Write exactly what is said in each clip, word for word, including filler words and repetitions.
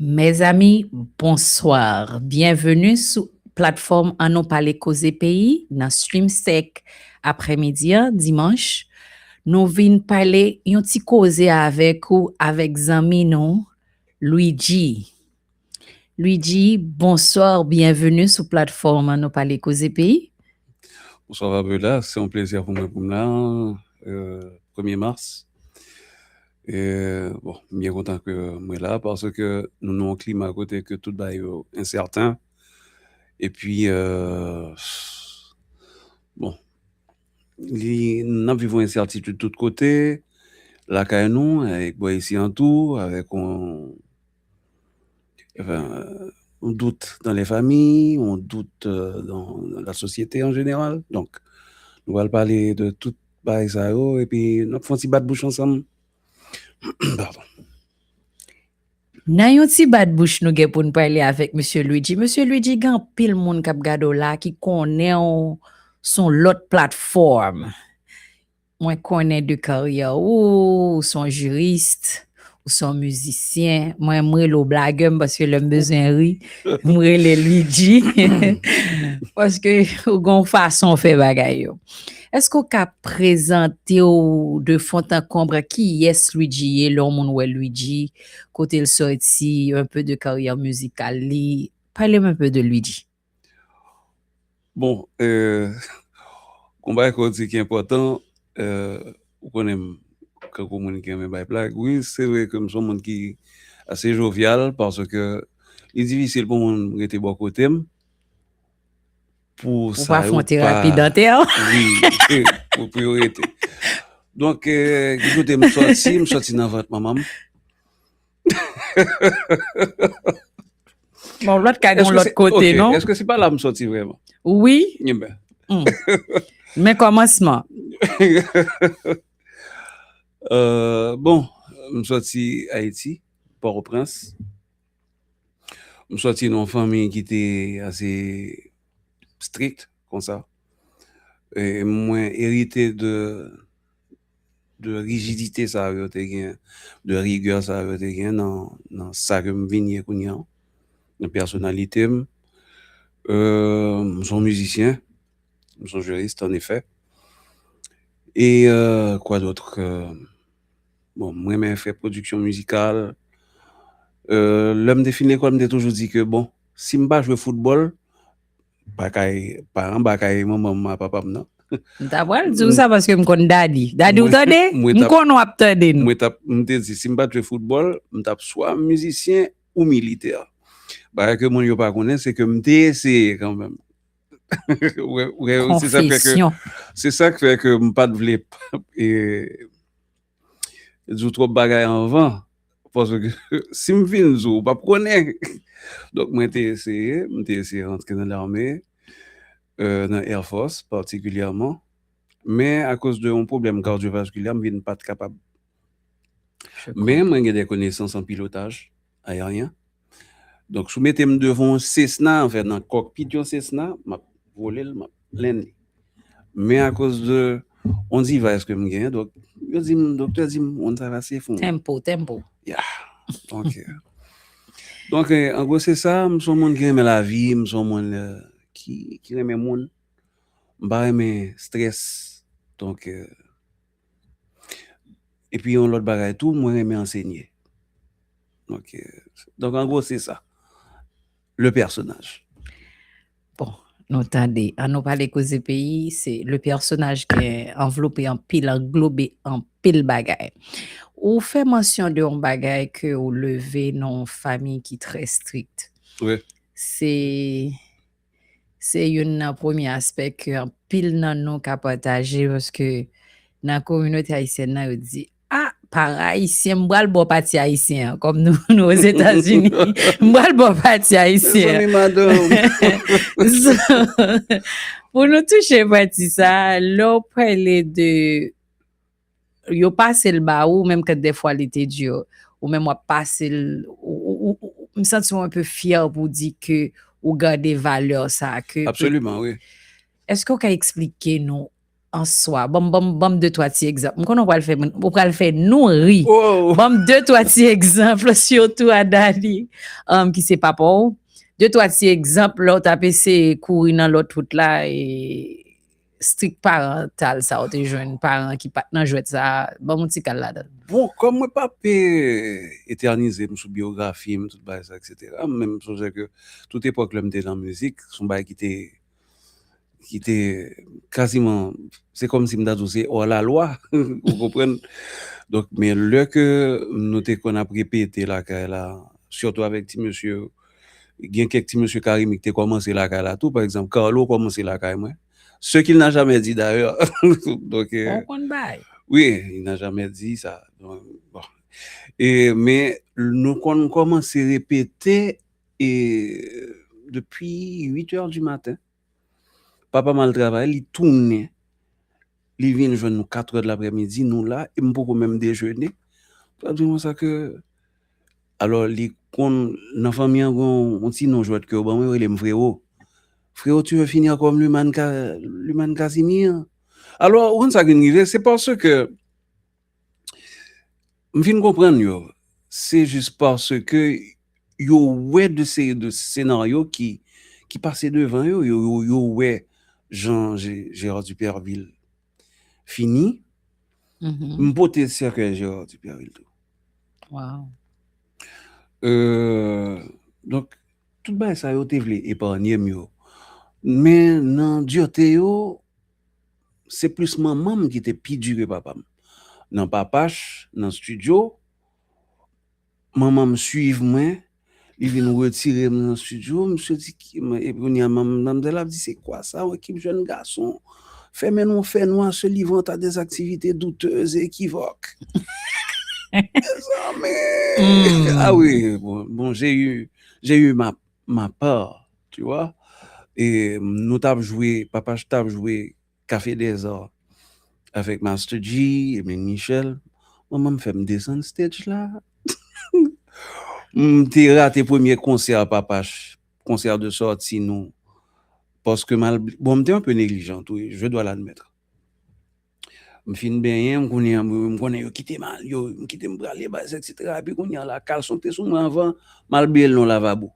Mezanmi, bonswa. Byenveni sou platfòm Ann Nou Pale Koze Peyi nan Streamsec. Aprèmidi an, dimanch, nou vin pale yon ti koze avèk ou, avèk zanmi nou, Luigi. Luigi, bonswa, byenveni sou platfòm Ann Nou Pale Koze Peyi. Bonswa Fabiola, se yon plezi pou mwen pou m la, euh, premye mas. E, bon, m byen kontan ke mwen la, paske nou nan yon klima kote ke tout bagay yo ensèten. Epi, euh, bon, li, n ap viv yon ensètitid tout kote, lakay nou, avèk bò isi an tou, avèk yon, enfin, yon dout dans les familles, yon dout, euh, dans la société en général. Donk, nou pral pale de tout bagay sa yo, epi n ap fè yon ti bat bouch ansanm. Pardon. Nan yon ti bat bouch nou gen pou n pale avèk Mesye Luigi. Mesye Luigi, gen anpil moun k ap gade w la ki konnen w sou lòt platfòm. Mwen konnen de karyè ou, ou se yon jiris, ou se yon mizisyen. Mwen, m rele w blagè m paske lè m bezwen ri, m rele Luigi. Paske ou gen yon fason w fè bagay yo. Èske w ka prezante w de fond en comble kiyès Luigi ye, lè yon moun wè Luigi, kote l sòti, un peu de karyè mizikal li? Pale m un peu de Luigi. Bon, euh, yon bagay ke w di ki enpòtan, euh, ou konnen m, kankou moun ki renmen bay blag. Wi, se vre ke m se yon moun ki ase jovyal, paske li difisil pou moun rete bò kote m. Pou sa, ou pa fè yon terapi dantè? Wi, pou, pou yo rete. Donk, euh, ki kote m sòti, m sòti nan vant manman m. Bon, lòt ka gen lòt kote, non? Èske se pa la m sòti vrèman? Wi. Ebyen. Men kòmansman. Euh, bon, m sòti Ayiti, Pòtoprens. M sòti nan yon fanmi ki te ase strik, konsa. E mwen erite de, de rijidite sa yo te gen, de rigè sa yo te gen nan, nan sa ke m vin ye kounye a, nan pèsonalite m. Euh, m se yon mizisyen, m se yon jiris, an efè. E, euh, quoi d'autre? Euh, bon, m renmen fè pwodiksyon mizikal. Euh, lè m te fin lekòl, m te toujou di ke, bon, si m pa jwe foutbòl, pa kay, pa anba kay manman m a papa m nan. M ta pral di w sa paske m konn dadi. Dadi, ou tande? M konn w ap tande nou. Mwen t ap, m te di, si m pa t jwe foutbòl, m t ap swa mizisyen ou militè. Bagay ke moun yo pa konnen, se ke m te eseye kanmenm. Ou wè, ou wè, se sa k fè ke, Konfesyon. Se sa k fè ke m pa t vle, e, di w twòp bagay anvan. Paske si m fin di w, ou p ap konnen. Donk, mwen te eseye, m te eseye rantre nan lame, euh, nan Air Force patikilyèman. Men, akoz de yon pwoblèm kadyovaskilè, m vin pa t kapab. Men, mwen gen de konesans an pilotaj ayeryen. Donk, si w mete m devan yon Cessna, anfèt, nan kòkpit yon Cessna, m ap vole l, m ap lenn li. Men akoz de yon device ke m genyen, donk, yo di m, doktè di m, on travay ase fon. Tempo, tempo. Yeah. Donk, euh, donk, euh, an gwo, se sa, m se yon moun ki renmen lavi, m se yon moun, euh, ki, ki renmen moun. M pa renmen strès. Donk, euh, epi yon lòt bagay tou, mwen renmen ansenye. Donk, euh, donk, an gwo, se sa. Le personnage. Bon, nou tande. Ann Nou Pale Koze Peyi, se le personnage ki anvlope anpil, anglobe anpil bagay. Ou fè mansyon de yon bagay ke ou leve nan yon fanmi ki trè strik. Wi. Se, se youn nan premye aspè ke anpil nan nou ka pataje, paske nan kominote ayisyèn nan, yo di, a, paran ayisyen, m pral bò pati ayisyen an, kòm nou, nou Ozetazini, m pral bò pati ayisyen an. Mezanmi, madanm. So, pou nou touche pati sa, lè w pale de, yo pase l ba ou, menm kan dèfwa li te di, ou menm w ap pase l, ou, ou, ou, ou, m santi w un peu fyè pou di ke ou gade valè sa, ke Absoliman, wi. Èske w ka eksplike nou an swa. Ban m, ban m, ban m de twa ti egzanp. M konnen w pral fè, ou pral fè nou ri. Oh! Ban m de twa ti egzanp, sitou a Dani, um, ki se papa w. De twa ti egzanp, lè w t ap eseye kouri nan lòt wout la, e strik parantal sa w te jwenn, paran ki pa t nan jwèt sa, ban m yon ti kal ladan l. Bon, kòm mwen p ap etènize m sou biyografi m, tout bagay sa, et cetera, m menm sonje ke tout epòk lè m te nan mizik, se yon bagay ki te ki te kaziman, se kòmsi m ta di w se hors la loi, ou konprann? Donk, men lè ke nou te konn ap repete lakay la, sitou avèk ti mesye, gen kèk ti mesye Carimi ki te kòmanse lakay la tou, pa egzanp, Carlo kòmanse lakay mwen. Ce qu'il n'a jamais dit d'ailleurs. Donk, euh, On konn bay. Oui, il n'a jamais dit ça. Donk, bon. E, men nou konn kòmanse repete e, depi uit è di maten. Papa m al travay, li tounen, li vin jwenn nou kat è de laprèmidi, nou la, e m poko menm dejene. Sa di konsa ke, alò, li konn, nan fanmi an, gen yon ti non jwèt ke yo ban mwen, yo rele m Frewo. Frewo, tu veux finir comme Lumane Ka-, Lumane Casimir? Alò, ou konn sa ki vin rive? Se paske m fin konprann yo. Se jis paske yo wè de seri de senaryo ki, ki pase devan yo, yo, yo, yo wè jan Gérard Dupervil fini. M pote sèkèy Gérard Dupervil tou. Wow. Euh, donk, tout bagay sa yo te vle epanye m yo. Men nan dirte yo, se plis manman m ki te pi di ke papa m. Nan Papach, nan estidyo, manman m swiv mwen, li vin retire m nan estidyo, misye di, epi kounye a manm, manmzèl ap di, se kwa sa, yon ekip jèn gason, fèmen nan yon fènwa, se livre à des activités douteuses et équivoques. Mezanmi! Ah oui, bon, bon, j'ai eu, j'ai eu ma, ma part, tu vois. E nou t ap jwe, Papach t ap jwe Café des Arts avèk Master G, Emeline Michel. Manman m fè m desann stage la. M te rate premye konsè Papach, konsè de sòti nou. Paske mal, bon, m te un peu négligent, oui, je dois l'admettre. M fin benyen, m konnen, m konnen yo kite m al, yo, m kite m prale, bagay, et cetera. Epi kounye a la, kalson te sou mwen anvan, m al bliye l nan lavabo.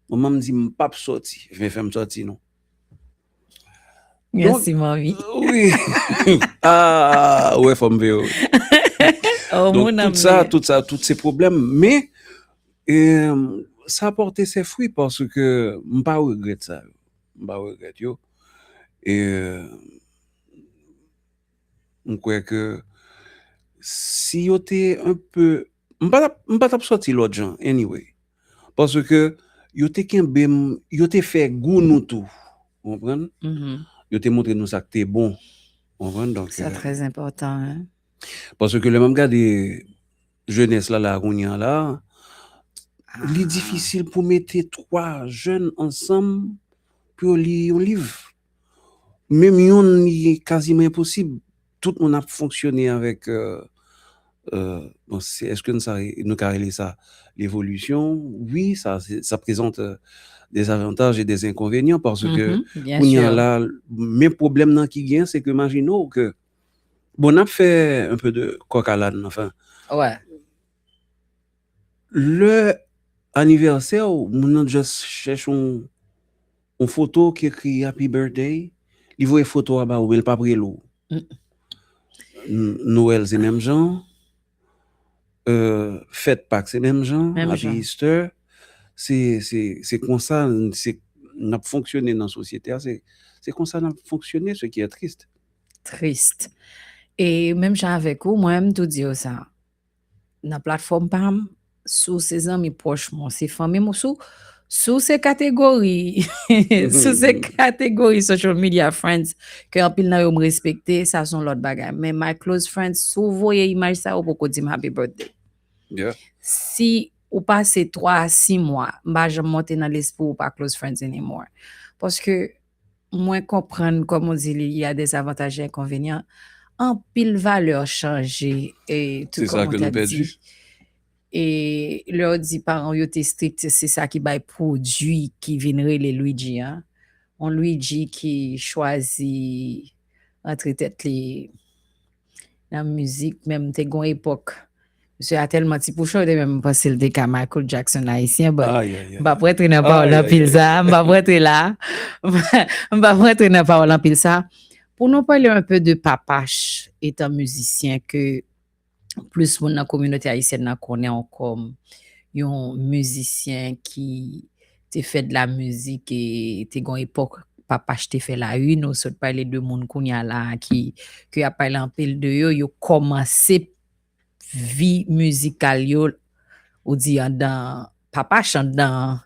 Manman m di m p ap sòti, men fè m sòti non. Mèsi, manmi. Wi. Ah, ou wè fò m veye w. Oh, Donk, mon tout sa, amour. Tout sa, tout se pwoblèm. Men, e, sa pòte se fwi paske m pa regrèt sa yo. M pa regrèt yo. E, m kwè ke si yo te un peu, m pa t ap, m pa t ap sòti lòt jan, anyway. Paske yo te kenbe m, yo te fè gou nou tou. Ou konprann? Mhm. Yo te montre nou sa k te bon. Ou konprann? Donk, Sa euh, trè enpòtan, hein. Paske lè m ap gade jenès la, la, kounye a la, li Ah. difisil pou mete twa jèn ansanm pou yo li yon liv. Menm yonn, li kaziman enposib. Tout moun ap fonksyone avèk, euh, euh, bon, se, èske nou sa, nou ka rele sa l'évolution? Wi, sa, se, ça présente, euh, des avantages et des inconvénients paske Mhm, byen kounye a sûr. La, men pwoblèm nan ki gen, se ke imajine w ke, bon, n ap fè un peu de coq à l'âne, enfin. Ouais. Lè anivèsè w, moun nan just chèche yon, yon foto ki ekri Happy Birthday, li voye foto a ba ou, men l p ap rele w. Mm. N-, Nwèl se menm jan, euh, fèt Pak se menm jan, Menm Happy jan. Easter, se, se, se konsa, se, n ap fonksyone nan sosyete a, se, se konsa n ap fonksyone, ce qui est triste. Trist. E menm jan avèk ou, mwen, m tou di yo sa. Nan platfòm pa m, si w se zanmi pwòch mwen, se fanmi m, si w, si w se kategori, si w se kategori social media friends, ke anpil nan yo m respekte, sa se yon lòt bagay. Men my close friends, si w voye imaj sa, ou poko di m happy birthday. Yeah. Si ou pase twa a sis mwa, m pa janm monte nan lespri ou pa close friends anymore. Paske mwen konprann, comme on dit, il y a des avantages et inconvénients. Anpil valè chanje, e tout Se sa kòman ke w nou ta pèdi. Di. E lè w di paran w yo te strikt, se sa ki bay pwodui ki vin rele Luigi an. On Luigi ki chwazi rantre tèt li nan mizik, menm te gon epòk, misye a tèlman ti pouchon, te menm panse l te ka Michael Jackson ayisyen, but m p ap rantre nan pawòl anpil sa, m p ap rantre la, m p ap rantre nan pawòl anpil sa. Pou nou pale un peu de Papach, etan mizisyen ke plis moun nan kominote ayisyèn nan konnen w kòm yon mizisyen ki te fè de la mizik e te gon epòk Papach te fè la une, ou sot pale de moun kounye a la ki, ke y ap pale anpil de yo, yo kòmanse vi mizikal yo, ou di anndan Papach, anndan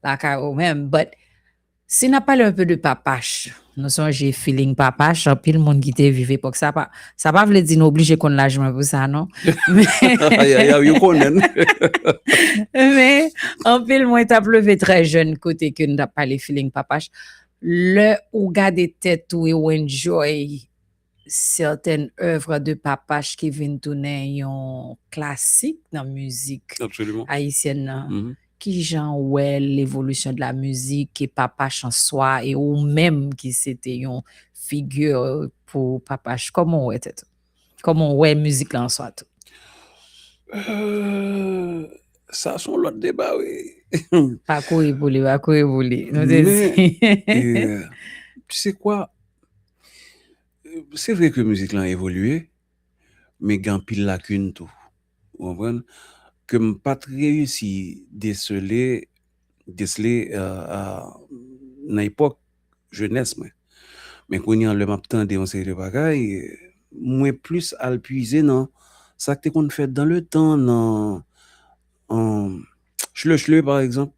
lakay ou menm, but si n ap pale un peu de Papach, nou sonje feeling Papach, anpil moun ki te viv epòk sa, pa, sa pa vle di nou oblije konn laj mwen pou sa, non. Yo konnen. Men, anpil mwen t ap leve trè jèn kote ke n t ap pale feeling Papach. Lè ou gade tèt ou e ou enjoy sètèn èv de Papach ki vin tounen yon klasik nan mizik ayisyèn nan. Ki jan w wè levolisyon de la mizik e Papach an swa e ou menm ki se te yon figi pou Papach, kòman w wè tèt ou? Kòman w wè mizik la an swa tou? Sa se yon lòt deba, wi. Pa kouri pou li, pa kouri pou li. Nou te di. Tu sais quoi? Se vre ke mizik lan evolye, men gen anpil lakin tou. Ou konprann? Ke m pa t reyisi desele, desele nan epòk jenès mwen. Men kounye a, lè m ap tande yon seri de bagay, mwen plis al pwize nan sa k te konn fèt dans le temps, nan Chle Chle, pa egzanp,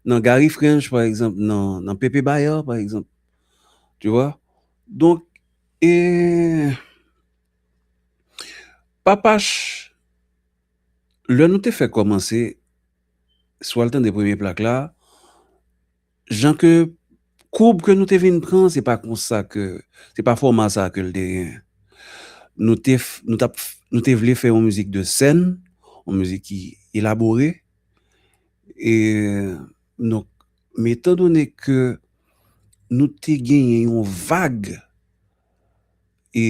nan Gary French, pa egzanp, nan, nan Pepe Bayard, pa egzanp. Tu vois? Donk, e, Papach, lè nou te fè kòmanse, si w al tande premye plak la, jan ke koub ke nou te vin pran, se pa konsa ke, se pa fòma sa ke l te gen. Nou te, nou t ap, nou te vle fè yon mizik de sèn, yon mizik ki elabore, e, donk, men etan done ke nou te genyen yon vag, e,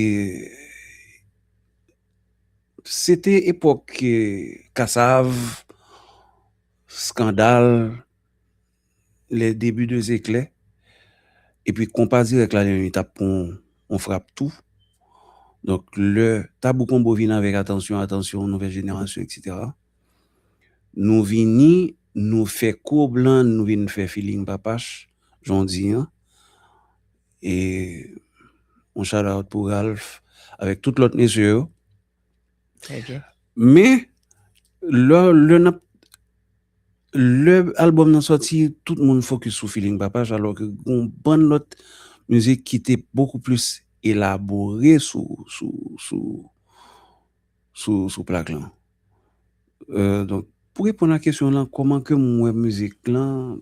se te epòk Kasav, Skandal, les débuts de Zeklè, epi Konpa Dirèk la, li menm, li t ap pran yon frap tou. Donk, lè Tabou Konbo vin avèk Atansyon, Atansyon, Nouvèl Jenerasyon, etsetera, nou vini, nou fè koub lan, nou vin fè feeling Papach, jan w di an. E yon shout out pou Ralph, avèk tout lòt mesye yo. Men, lè, lè n ap, lè albòm nan sòti, tout moun fokis sou feeling Papach, alò ke gon bann lòt mizik ki te bokou plis elabore sou, sou, sou, sou, sou plak lan. Donk, pou reponn a kesyon lan, kòman ke m wè mizik lan,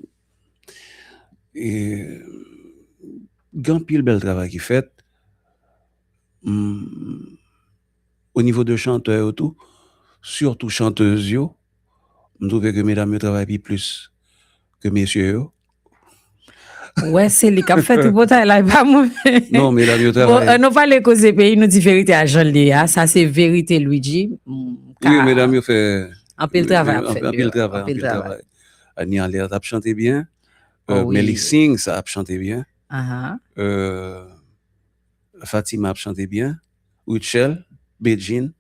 e, gen anpil bèl travay ki fèt. O nivo de chantè yo tou, sitou chantèz yo, m twouve ke medam yo travay pi plis ke mesye yo. Ou wè, se li k ap fè tripotay la, e pa mwen. Non, medam yo travay. Nou pale koze peyi, nou di verite a jan l ye a. Sa se verite, Luigi. Wi, medam yo fè anpil travay ap fèt. Anpil travay, anpil travay. Anie Alerte ap chante byen. Melly Sings ap chante byen. Fatima ap chante byen, Rutshelle, Bedjine,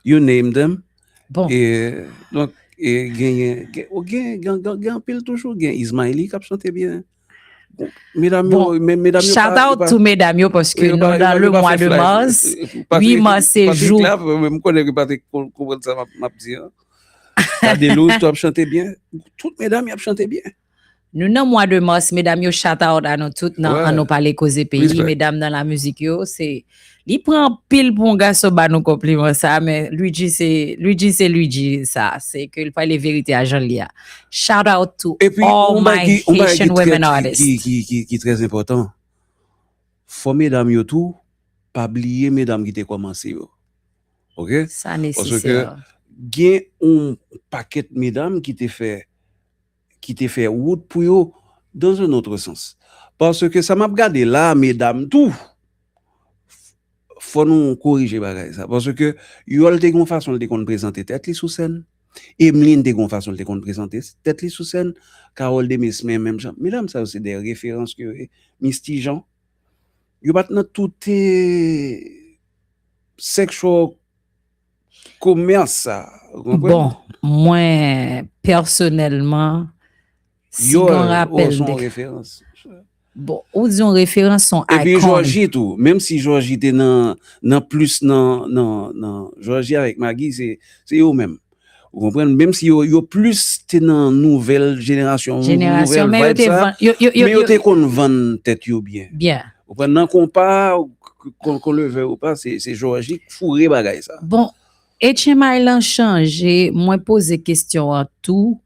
you name them. Bon. E, donk, e, genyen, gen, gen, gen, gen anpil toujou, gen Ismaili k ap chante byen. Bon, medam yo, men, medam yo shout out to medam yo, paske nou dans le mois de mars. Wi, mars se jou. M konnen ke Patrick konprann sa m ap di an. Cadelouse tou ap chante byen. Tout medam yo ap chante byen. Nou nan mwa de mas, medam yo, shout out a nou tout nan An Nou Pale Koze Peyi, medam nan lamizik yo, se, li pran anpil pou yon gason ba nou konpliman sa, men Luigi se, Luigi se Luigi sa, se ke l pale verite a jan l ye a. Shout out to all my Haitian women artists. Ki, ki, ki, ki trè enpòtan, fò medam yo tou, pa bliye medam ki te kòmanse yo. Oke? Sa nesesè. Paske gen yon pakèt medam ki te fè ki te fè wout pou yo dans un autre sens. Paske sa m ap gade la, medam tou, fò nou korije bagay sa. Paske Yòl te gen yon fason l te konn prezante tèt li sou sèn. Emeline te gen yon fason l te konn prezante tèt li sou sèn. Carole Demesmin menm jan. Medam sa yo se de referans ke yo ye. Misty Jean. Yo pa t nan tout sexual commerce sa. Ou konprann? Bon, mwen pèsonèlman, si gen yon rapèl de. Referans. Bon, ou di yon referans, son icon. Epi Georgie tou, menm si Georgie te nan, nan plis nan, nan, nan Georgie avèk Maggie, se, se yo menm. Ou konprann? Menm si yo, yo plis te nan nouvèl jenerasyon, jenerasyon, men yo te vann, yo, yo, yo, men yo te konn vann tèt yo byen. Byen. Ou konprann? Nan konpa, kon, kon leve ou pa, se, se Georgie k foure bagay sa. Bon, H M I lan chanje, mwen poze kesyon an tou.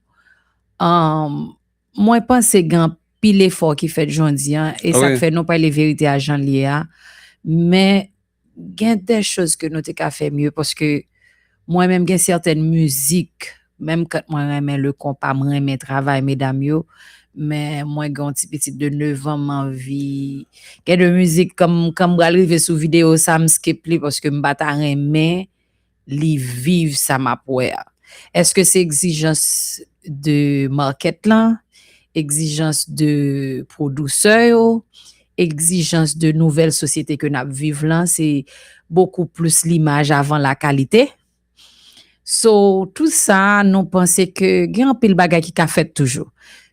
Um, mwen panse gen anpil efò ki fèt jodi an, e sa k fè nou pale verite a jan l ye a. Men, gen de choz ke nou te ka fè mye, paske mwen menm gen sètèn mizik, menm kan mwen renmen le konpa, mwen renmen travay medam yo, men mwen gen yon ti pitit de nevan, m anvi, gen de mizik, kan m, kan m pral rive sou videyo sa, m skip li, paske m pa ta renmen li viv sa m ap wè a. Èske se egzijans de market lan, egzijans de pwodiktè yo, egzijans de nouvèl sosyete ke n ap viv lan, se bokou plis limaj avan la kalite. So, tou sa, nou panse ke gen anpil bagay ki ka fèt toujou.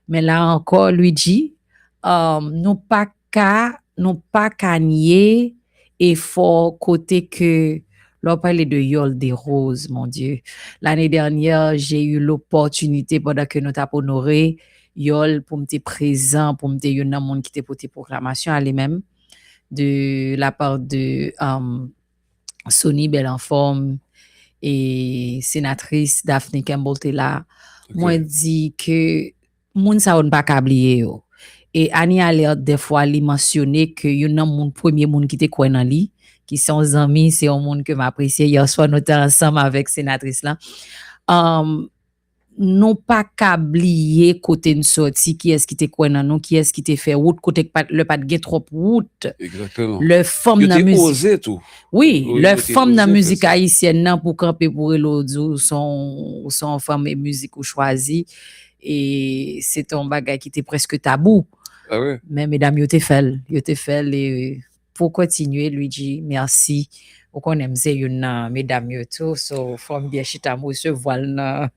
Men la ankò, Luigi, um, nou pa ka, nou pa ka nye efò kote ke, lè w pale de Yòl Desroses, mon Dieu. L'année dernière, j'ai eu l'opportunité, pandan ke nou t ap onore Yòl, pou m te prezan, pou m te youn nan moun ki te pote pwoklamasyon a li menm, de la part de, um, Sony Bèl Anfòm e senatris Daphne Campbell te la. Mwen di ke moun sa yo n pa ka bliye yo. E Annie Alerte, dèfwa, li mansyone ke youn nan moun, premye moun ki te kwè nan li, ki se yon zanmi, se yon moun ke m apresye. Yèswa, nou te ansanm avèk senatris lan. Um, nou pa ka bliye kote n sòti, kiyès ki te kwè nan nou, kiyès ki te fè wout, kote k pa t, lè pa t gen twòp wout. Egzakteman. Lè fanm nan mizik. Yo te oze tou. Wi, lè fanm nan mizik ayisyèn nan pou kanpe pou rele w di w se yon, se yon fanm e mizik ou chwazi, e se te yon bagay ki te prèske tabou. Men medam yo te fè l, yo te fè l, e pou kontinye, Luigi, mèsi. Ou konnen m se youn nan medam yo tou, so fò m byen chita m resevwa l nan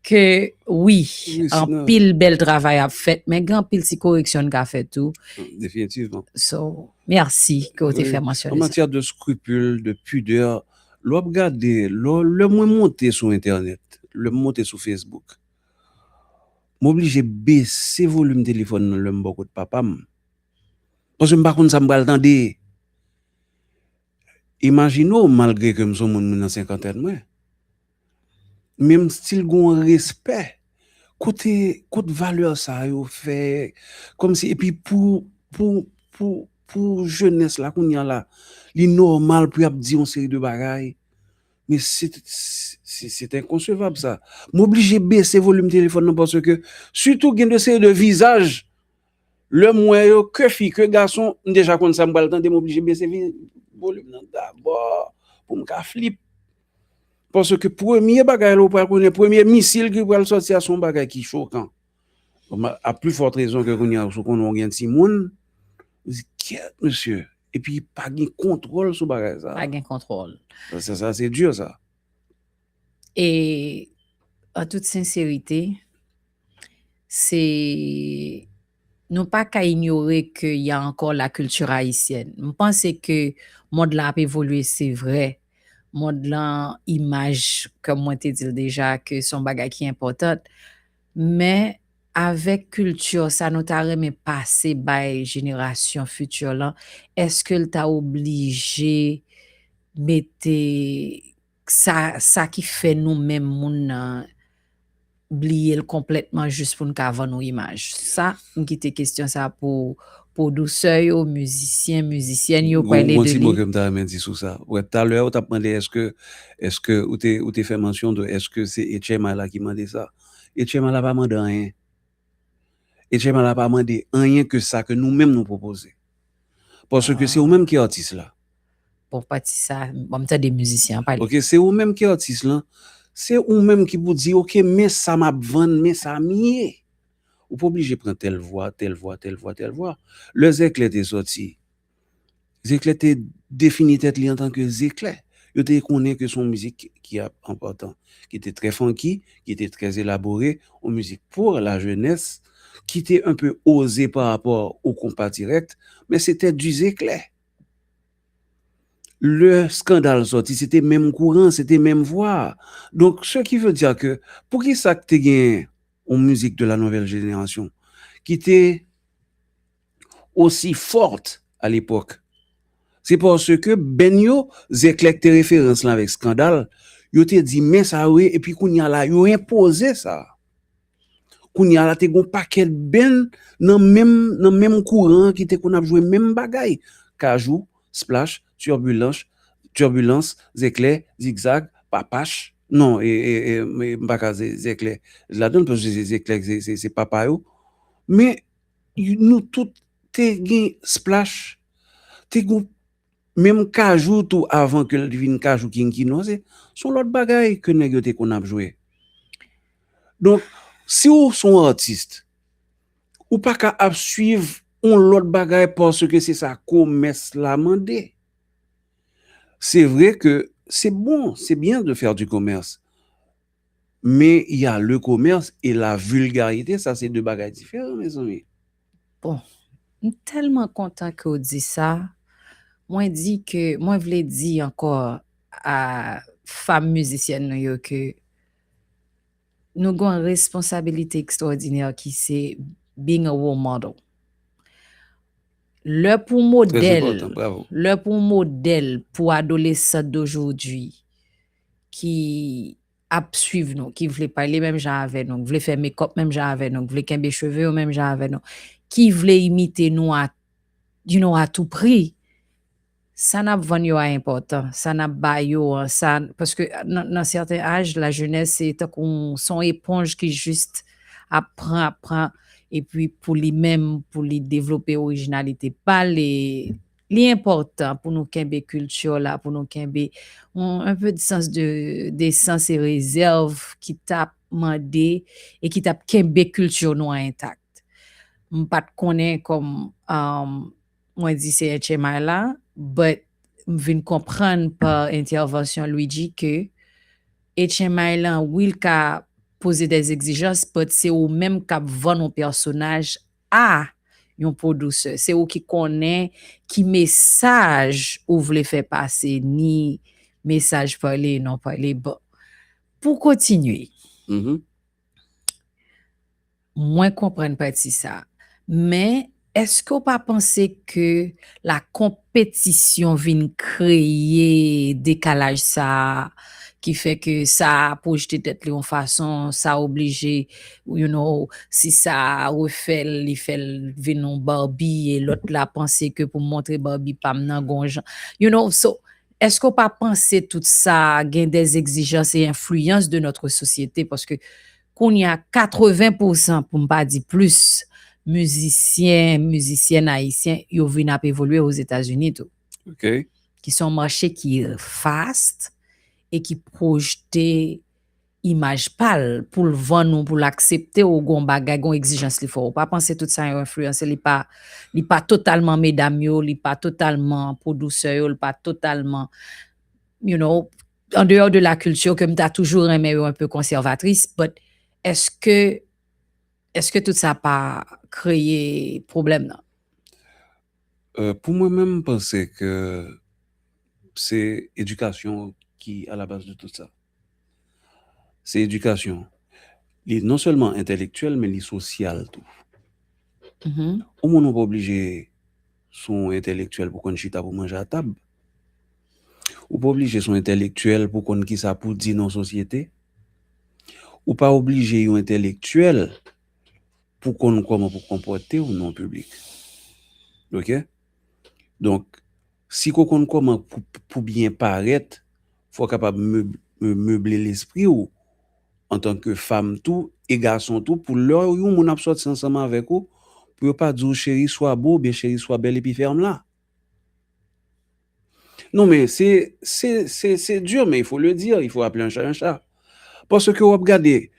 ke wi, anpil bèl travay ap fèt, men gen anpil ti koreksyon n ka fè tou. Definitivman. So, mèsi ke w te fè mansyone sa. An matyè de scrupule, de pudeur, lè w ap gade, lè, lè mwen monte sou entènèt, lè m monte sou Facebook, m oblije bese volim telefòn nan lè m bò kot papa m. Paske m pa konn sa m pral tande. Imajine w, malgre ke m se yon moun nan senkantèn mwen, men m still gen yon respè. Kote, kot valè sa yo fè, kòmsi, epi pou, pou, pou, pou jenès la kounye a la, li nòmal pou y ap di yon seri de bagay. Men se, se, se enkonsevab sa. M oblije bese volim telefòn nan paske, sitou gen de seri de vizaj, lè m wè yo, ke fi, ke gason, m deja konn sa m pral tande, m oblije bese vi-, volim nan dabò pou m ka flip. Paske premye bagay la ou pral konnen, premye misil ki pral sòti a se yon bagay ki chokan. A pli fòt rezon ke kounye a, si w konnen w gen timoun, ou di, "Kyèt, mesye." Epi pa gen kontwòl sou bagay sa. Pa gen kontwòl. Sa, sa, se di sa. E, an tout senserite, se, nou pa ka inyore ke y a ankò la culture haïtienne. M panse ke mond lan ap evolye, se vre. Mond lan, imaj, kòm mwen te di l deja, ke se yon bagay ki enpòtan. Men, avèk kilti sa nou ta renmen pase bay jenerasyon fiti lan, èske l ta oblije mete sa, sa ki fè nou menm moun nan bliye l konplètman jis pou n ka vann yon imaj? Sa, m kite kesyon sa pou pwodiktè yo, mizisyen, mizisyèn yo, pale de li. Gon ti mo ke m ta renmen di sou sa. Wè, talè ou t ap mande èske, èske ou te, ou te fè mansyon de èske se H M I la ki mande sa. H M I la pa mande anyen. H M I la pa mande anyen ke sa ke nou menm nou pwopoze. Paske se ou menm ki atis la. Bon, pati sa, bon, m tande mizisyen an pale. Ok, se ou menm ki atis lan. Se ou menm ki pou di, ok, men sa m ap vann, men sa m ye. Ou pa oblije pran tèl vwa, tèl vwa, tèl vwa, tèl vwa. Lè Zèklè te sòti, Zèklè te defini tèt li antanke Zèklè. Yo te konnen ke se yon mizik ki ap enpòtan, ki te trè funky, ki te trè elabore, yon mizik pou lajenès, ki te un peu oze pa rapò o konpa dirèk, men se te du Zèklè. Lè Skandal sòti, se te menm kouran, se te menm vwa. Donk, ce qui veut dire que, poukisa k te gen yon mizik de la nouvelle génération ki te osi fòt a lepòk? Se paske band yo, Zèklè k te referans lan avèk Skandal, yo te di, men sa yo ye, epi kounye a la, yo enpoze sa. Kounye a la, te gen yon pakèt band nan menm, nan menm kouran an ki te konn ap jwe menm bagay. Kajou, Splash, Turbulence, Turbulence, Zèklè, Zigzag, Papach. Non, e, e, e, e, m pa ka Zè- Zèklè ladan l, paske se Zèklè, se, se, se papa yo. Men, y- nou tout te gen Splash, te gen menm Kajou tou, avan ke l vin Kajou King Kino, se, se yon lòt bagay ke nèg yo te konn ap jwe. Donk, si w se yon atis, ou pa ka ap swiv yon lòt bagay paske se sa komès la mande. C'est vrai que c'est bon, c'est bien de faire du commerce. Mais il y a le commerce et la vulgarité, sa se de bagay diferan, mezanmi. Bon, m tèlman kontan ke w di sa. Mwen di ke, mwen vle di ankò a fanm mizisyèn nou yo ke nou gen yon responsabilite ekstwòdinè ki se being a role model. Lè pou Trè modèl, enpòtan, bravo. lè pou modèl pou adolescent d'aujourd'hui ki ap swiv nou, ki vle pale menm jan avè nou, ki vle fè makeup menm jan avè nou, ki vle kenbe cheve yo menm jan avè nou, ki vle imite nou a, you know, a tou pri, sa n ap vann yo a enpòtan, sa n ap ba yo an, sa, paske nan, nan sèten aj, lajenès se tankou se yon eponj ki jis ap pran, ap pran, epi pou li menm, pou li devlope orijinalite pa l, e li enpòtan pou nou kenbe kilti la, pou nou kenbe yon, un peu de sens de, de sens e rezèv ki t ap mande e ki t ap kenbe kilti nou an entak. M pa t konnen kòm, um, mwen di se H M I la, but m vin konprann pa entèvansyon Luigi ke H M I lan, wi, l ka poze des exigences, but se ou menm k ap vann yon pèsonaj a yon pwodisè. Se ou ki konnen ki mesaj ou vle fè pase, ni mesaj pale, non pale. Bon, pou kontinye, Mhm. mwen konprann pati sa. Men, èske w pa panse ke la konpetisyon vin kreye dekalaj sa a, ki fè ke sa a pwojte tèt li yon fason, sa oblije, you know, si sa a refè l, li fè l vin yon Barbie, e lòt la panse ke pou m montre Barbie pa m nan gon jan. You know, so, èske w pa panse tout sa gen des exigences et influences de notre société? Paske kounye a, katreven pousan, pou m pa di plis, mizisyen, mizisyèn ayisyen, yo vin ap evolye Ozetazini tou. Ok. Ki se yon mache ki fast e ki pwojte imaj pa l pou l vann ou, pou l aksepte ou, gon bagay, gon egzijans li fè w. Ou pa panse tout sa yo enfliyanse, li pa, li pa totalman medam yo, li pa totalman pwodisè yo, li pa totalman, you know, en dehors de la culture ke m ta toujou renmen yo un peu conservatrice, but èske, èske tout sa pa kreye pwoblèm nan? Euh, pou mwen menm, m panse ke se edikasyon ki a la baz de tout sa. Se edikasyon. Li non sèlman entèlektyèl, men li sosyal tou. Mhm. Yon moun ou pa oblije se yon entèlektyèl pou konn chita pou manje a tab. Ou pa oblije se yon entèlektyèl pou konn kisa pou di nan sosyete. Ou pa oblije yon entèlektyèl pou konn kòman pou konpòte w nan piblik. Ok? Donk, si w konn kòman pou, pou byen parèt, fò w kapab meb- me- meble lespri w antanke fanm tou e gason tou, pou lè yon moun ap sòti ansanm avèk ou, pou yo pa di w cheri swa bo oubyen cheri swa bèl epi fèm la. Non, men se, se, se, se di, men il faut le dire, il faut appeler un chat un chat. Paske w ap gade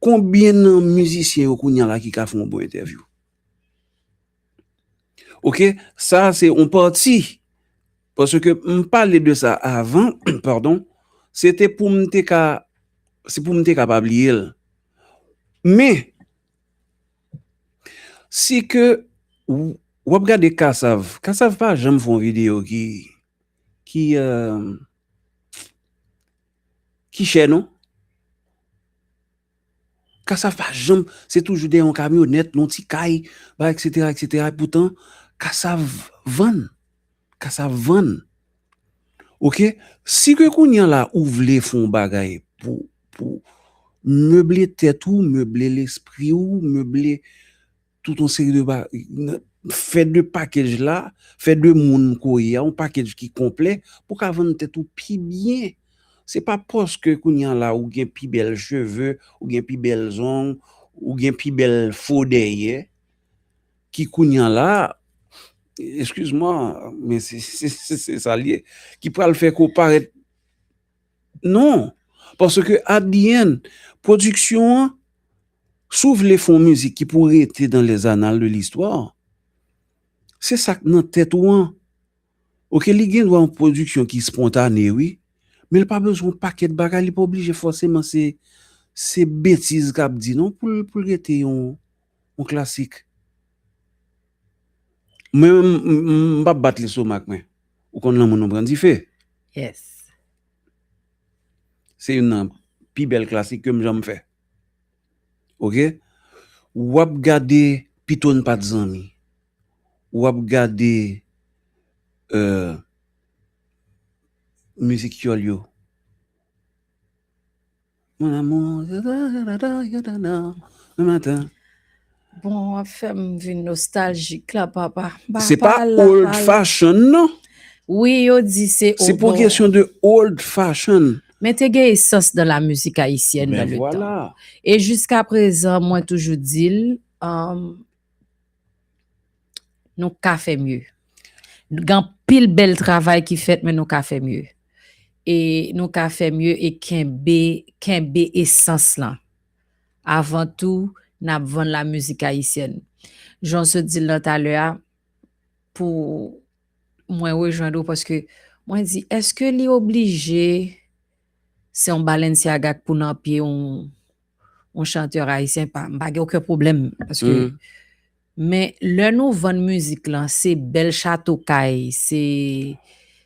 konbyen nan mizisyen yo kounye a la ki ka fè yon bon entèvyou. Oke, sa se yon pati. Paske m pale de sa avan, padon, se te pou m te ka, se pou m te ka pa bliye l. Men, si ke w, w ap gade Kassav, Kassav pa janm fè yon videyo ki, ki, euh, ki chè, non. Kassav pa janm, se toujou dèyè yon kamyonèt, yon ti kay, ba, et cetera, et cetera. Poutan, Kassav vann. Kassav vann. Oke? Si ke kounye a la, ou vle fè yon bagay pou, pou meble tèt ou, meble lespri ou, meble tout yon seri de ba-, fè de package la, fè de moun koye a, yon package ki konplè, pou ka vann tèt ou pi byen. Se pa paske kounye a la, ou gen pi bèl cheve, ou gen pi bèl zong, ou gen pi bèl fo dèyè, ki kounye a la, excuse-moi, men se, se, se, se sa l ye, ki pral fè ke w parèt. Non. Paske at the end, pwodiksyon an, si w vle fè yon mizik ki pou rete dans les annales de l'histoire, se sa k nan tèt ou an. Oke, li gen dwa yon pwodiksyon ki spontane, wi, men li pa bezwen yon pakèt bagay, li pa oblije fòseman se, se betiz k ap di, non, pou l, pou l rete yon, yon klasik. Mwen, m, m, m, m p ap bat lestomak mwen. Ou konn lanmou nou pran dife. Yes. Se youn nan pi bèl klasik ke m janm fè. Oke? W ap gade Pito n pa t zanmi. W ap gade, euh, mizik kyòl yo. Mon amour, le matin. Bon, w ap fè m vin nostaljik la, papa. Se pa old fashion, non. Wi, yo di se. Se pou kesyon de old fashion. Men te gen esans dans la musique haïtienne dans le temps. E jiska prezan, mwen toujou di l, um, nou ka fè mye. Gen anpil bèl travay ki fèt, men nou ka fè mye. E nou ka fè mye e kenbe, kenbe esans lan. Avan tou, n ap vann la mizik ayisyèn. Jan w sot di l nan talè a, pou mwen rejwenn ou, paske mwen di, èske li oblije se yon Balenciaga k pou nan pye yon, yon chantè ayisyen? Pa, m pa gen okenn pwoblèm, paske, men lè nou vann mizik lan, se bèl chato kay, se,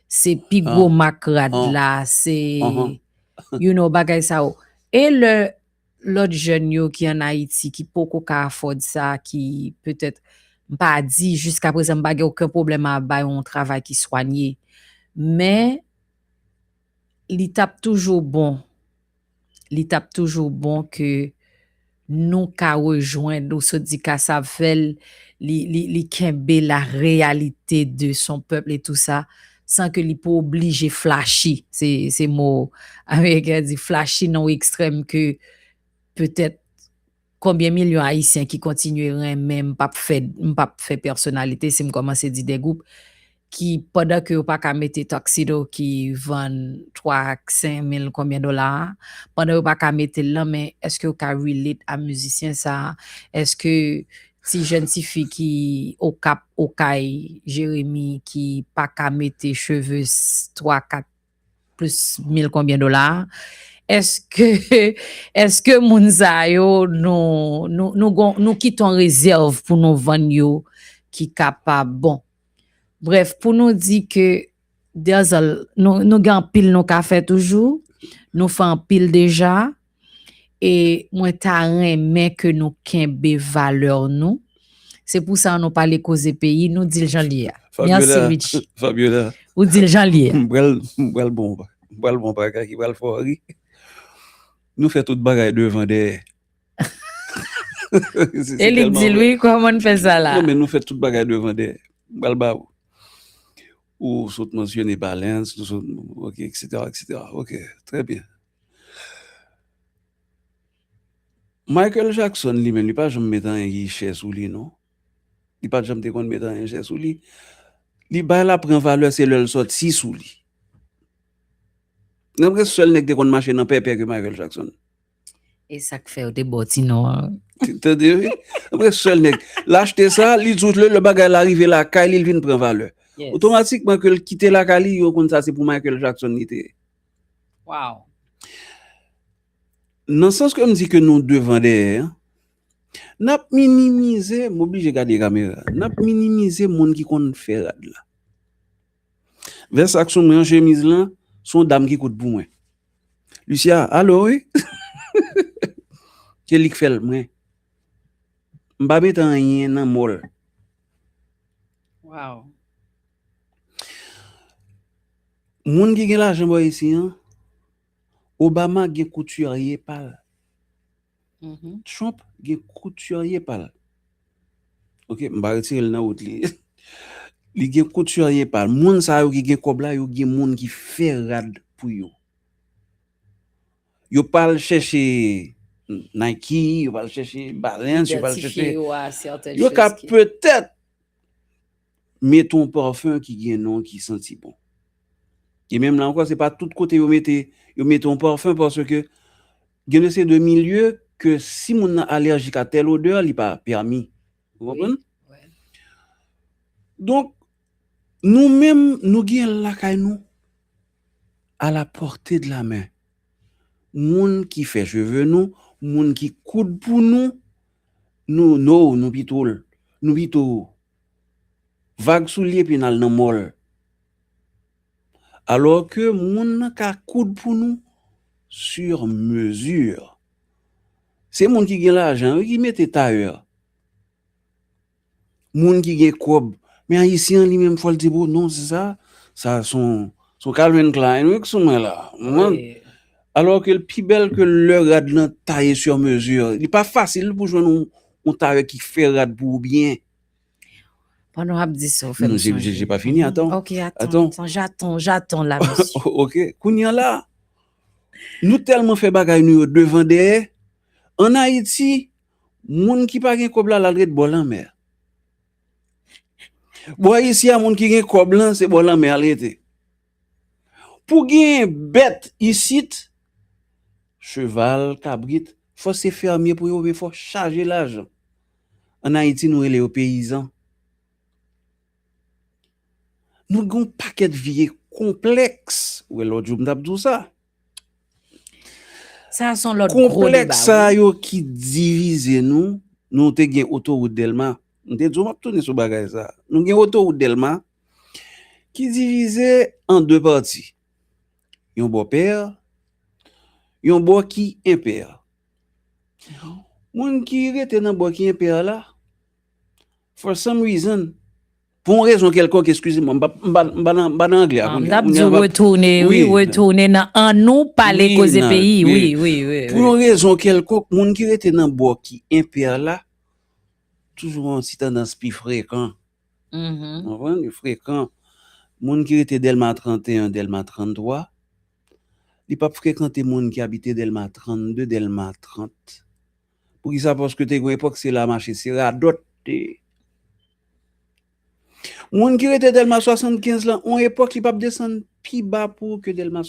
se pi gwo mak rad la, se, you know, bagay sa yo. E lè lòt jèn yo ki ann Ayiti, ki poko ka afford sa, ki petèt, m pa di, jiska prezan, m pa gen okenn pwoblèm a bay yon travay ki swanye. Men, li t ap toujou bon, li t ap toujou bon ke nou ka rejwenn, ou sot di Kassav fè l, li, li, li kenbe la réalité de son peuple et tout ça, san ke li pa oblije flashy. Se, se mo ameriken di flashy nan yon ekstrèm ke petèt konbyen milyon ayisyen ki kontinye renmen, m p ap fè, m p ap fè pèsonalite si m kòmanse di de gwoup ki, pandan ke yo pa ka mete tuxedo ki vann twa ak senk mil konbyen dola a, pandan yo pa ka mete l lan, men èske yo ka relate a mizisyen sa a? Èske ti jèn tifi ki Okap, Okay, Jeremi, ki pa ka mete cheve twa, kat, plis mil konbyen dola a? Èske, èske moun sa yo, nou, nou, nou, gon, nou kite yon rezèv pou nou vann yo ki kapab, bon, brèf, pou nou di ke there's a, nou, nou gen anpil nou ka fè toujou, nou fè anpil deja, e mwen ta renmen ke nou kenbe valè nou. Se pou sa nou pale koze peyi, nou di l jan l ye a. Mèsi, Richie. Fabiola, ou di l jan l ye a. M pral, m pral bon, m pral bon bagay ki pral fè w ri. Nou fè tout bagay devan dèyè. E li k di l, wi, kòman n fè sa la? Non, men nou fè tout bagay devan dèyè. M pral ba ou. Ou sot mansyone Balance, nou sot, ok, et cetera, et cetera. Ok, trè byen. Michael Jackson, li menm, li pa janm met anyen ki chè sou li, non. Li pa t janm te konn met anyen chè sou li. Li bay la pran valè, se lè l sòti sou li. Nan prèske sèl nèg te konn mache nan pèpè ke Michael Jackson. E sa k fè yo te ba w ti non an. Tande, wi. Nan prèske sèl nèg. L achte sa, li di w lè, lè bagay la rive lakay li, li vin pran valè. Otomatikman ke l kite lakay li, yo konn sa se pou Michael Jackson li te ye. Wow. Nan sans ke m di ke nou devan dèyè, n ap minimize, m oblije gade kamera, n ap minimize moun ki konn fè rad la. Vès ak sou mwen an, chemiz lan, se yon dam ki koud pou mwen. Lucia, alo, wi. Se li k fè l, mwen. M pa mete anyen nan mòl. Wow. Moun ki gen lajan bò isi an, Obama gen koutirye pa l. Trump gen koutirye pa l. Ok, m pa retire l nan wout li. Li gen koutirye pa l. Moun sa yo ki gen kòb la, yo gen moun ki fè rad pou yo. Yo pa al chèche Nike, yo pa al chèche Balance, yo pa al chèche. Yo ka petèt mete yon pafen ki gen non, ki santi bon. E menm la ankò, se pa tout kote yo mete, yo mete yon pafen, paske gen de se de milye ke si moun nan alèjik a tèl odè, li pa pèmi. Ou konprann? Donk, nou menm, nou gen lakay nou, à la portée de la main. Moun ki fè cheve nou, moun ki koud pou nou, nou, no, nou pito, nou pito vag sou li epi n al nan mòl. Alò ke moun nan ka koud pou nou sur mesure. Se moun ki gen lajan, wi, ki mete tayè. Moun ki gen kòb. Men Ayisyen an, li menm, fò l di, bon, non, se sa, sa se yon, se yon Calvin Klein, wi, ki sou mwen la. Alò ke l pi bèl ke lè rad lan taye sur mesure. Li pa fasil pou jwenn yon, yon tayè ki fè rad pou ou byen. Pandan w ap di sa, w fè m sonje. Non, j'ai pas fini, attends. Ok, attends, attends, j'attends, j'attends là, monsieur. Ok, kounye a la, nou tèlman fè bagay nou yo devan dèyè, ann Ayiti, moun ki pa gen kòb la, l al ret bò lanmè. Bò isi a, moun ki gen kòb lan, se bò lanmè al rete. Pou gen bèt isit, cheval, kabrit, fò se fèmye pou yo, men fò chaje lajan. Ann Ayiti, nou rele yo peyizan. Nou gen yon pakèt vye konplèks. Ou wè, lòt jou, m t ap di w sa. Sa se yon lòt gwo deba, wi. Konplèks sa yo ki divize nou, nou te gen otowout Dèlma. M te di w m ap tounen sou bagay sa. Nou gen otowout Dèlma ki divize an de pati. Yon bò pè, yon bò ki enpè. Moun ki rete nan bò ki enpè la, for some reason, pou yon rezon kèlkonk, eskize mwen, m pa, m pa, m pa nan, m pa nan anglè a kounye a. M t ap di w retounen, wi, retounen nan an nou pale koze peyi, wi, wi, wi. Pou yon rezon kèlkonk, moun ki rete nan bò ki enpè la, toujou gen yon ti tandans pi frekan. Ou konprann? Li frekan. Moun ki rete Dèlma trannteyen, Dèlma tranntwa, li p ap frekante moun ki abite Dèlma trannde, Dèlma trant. Poukisa? Paske te gen yon epòk, se la mache, se radòt te ye. Moun ki rete Dèlma swasannkenz lan, yon epòk, li p ap desann pi ba pou ke Dèlma,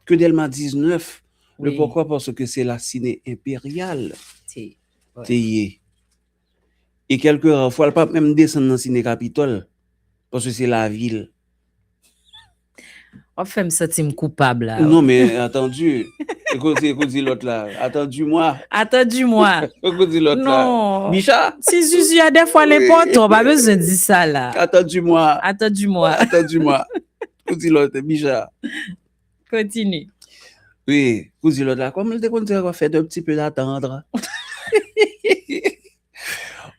ke Dèlma diznèf. Wi. Poukwa? Paske se la Sine Enperyal te ye. E kèlke ra fwa, l p ap menm desann nan Sine Kapitòl, paske se lavil. W ap fè m santi m koupab la. Non, men atandi. Kote, kote lòt la? Atandi mwa. Atandi mwa. Kote lòt la? Non. Bicha? Si Zuzu a dèfwa l enpòtan, w pa bezwen di sa la. Atandi mwa. Atandi mwa. Atandi mwa. Kote lòt, Bicha? Kontinye. Wi, kote lòt la? Kòman l te konn di ankò, faites un petit peu d'attendre?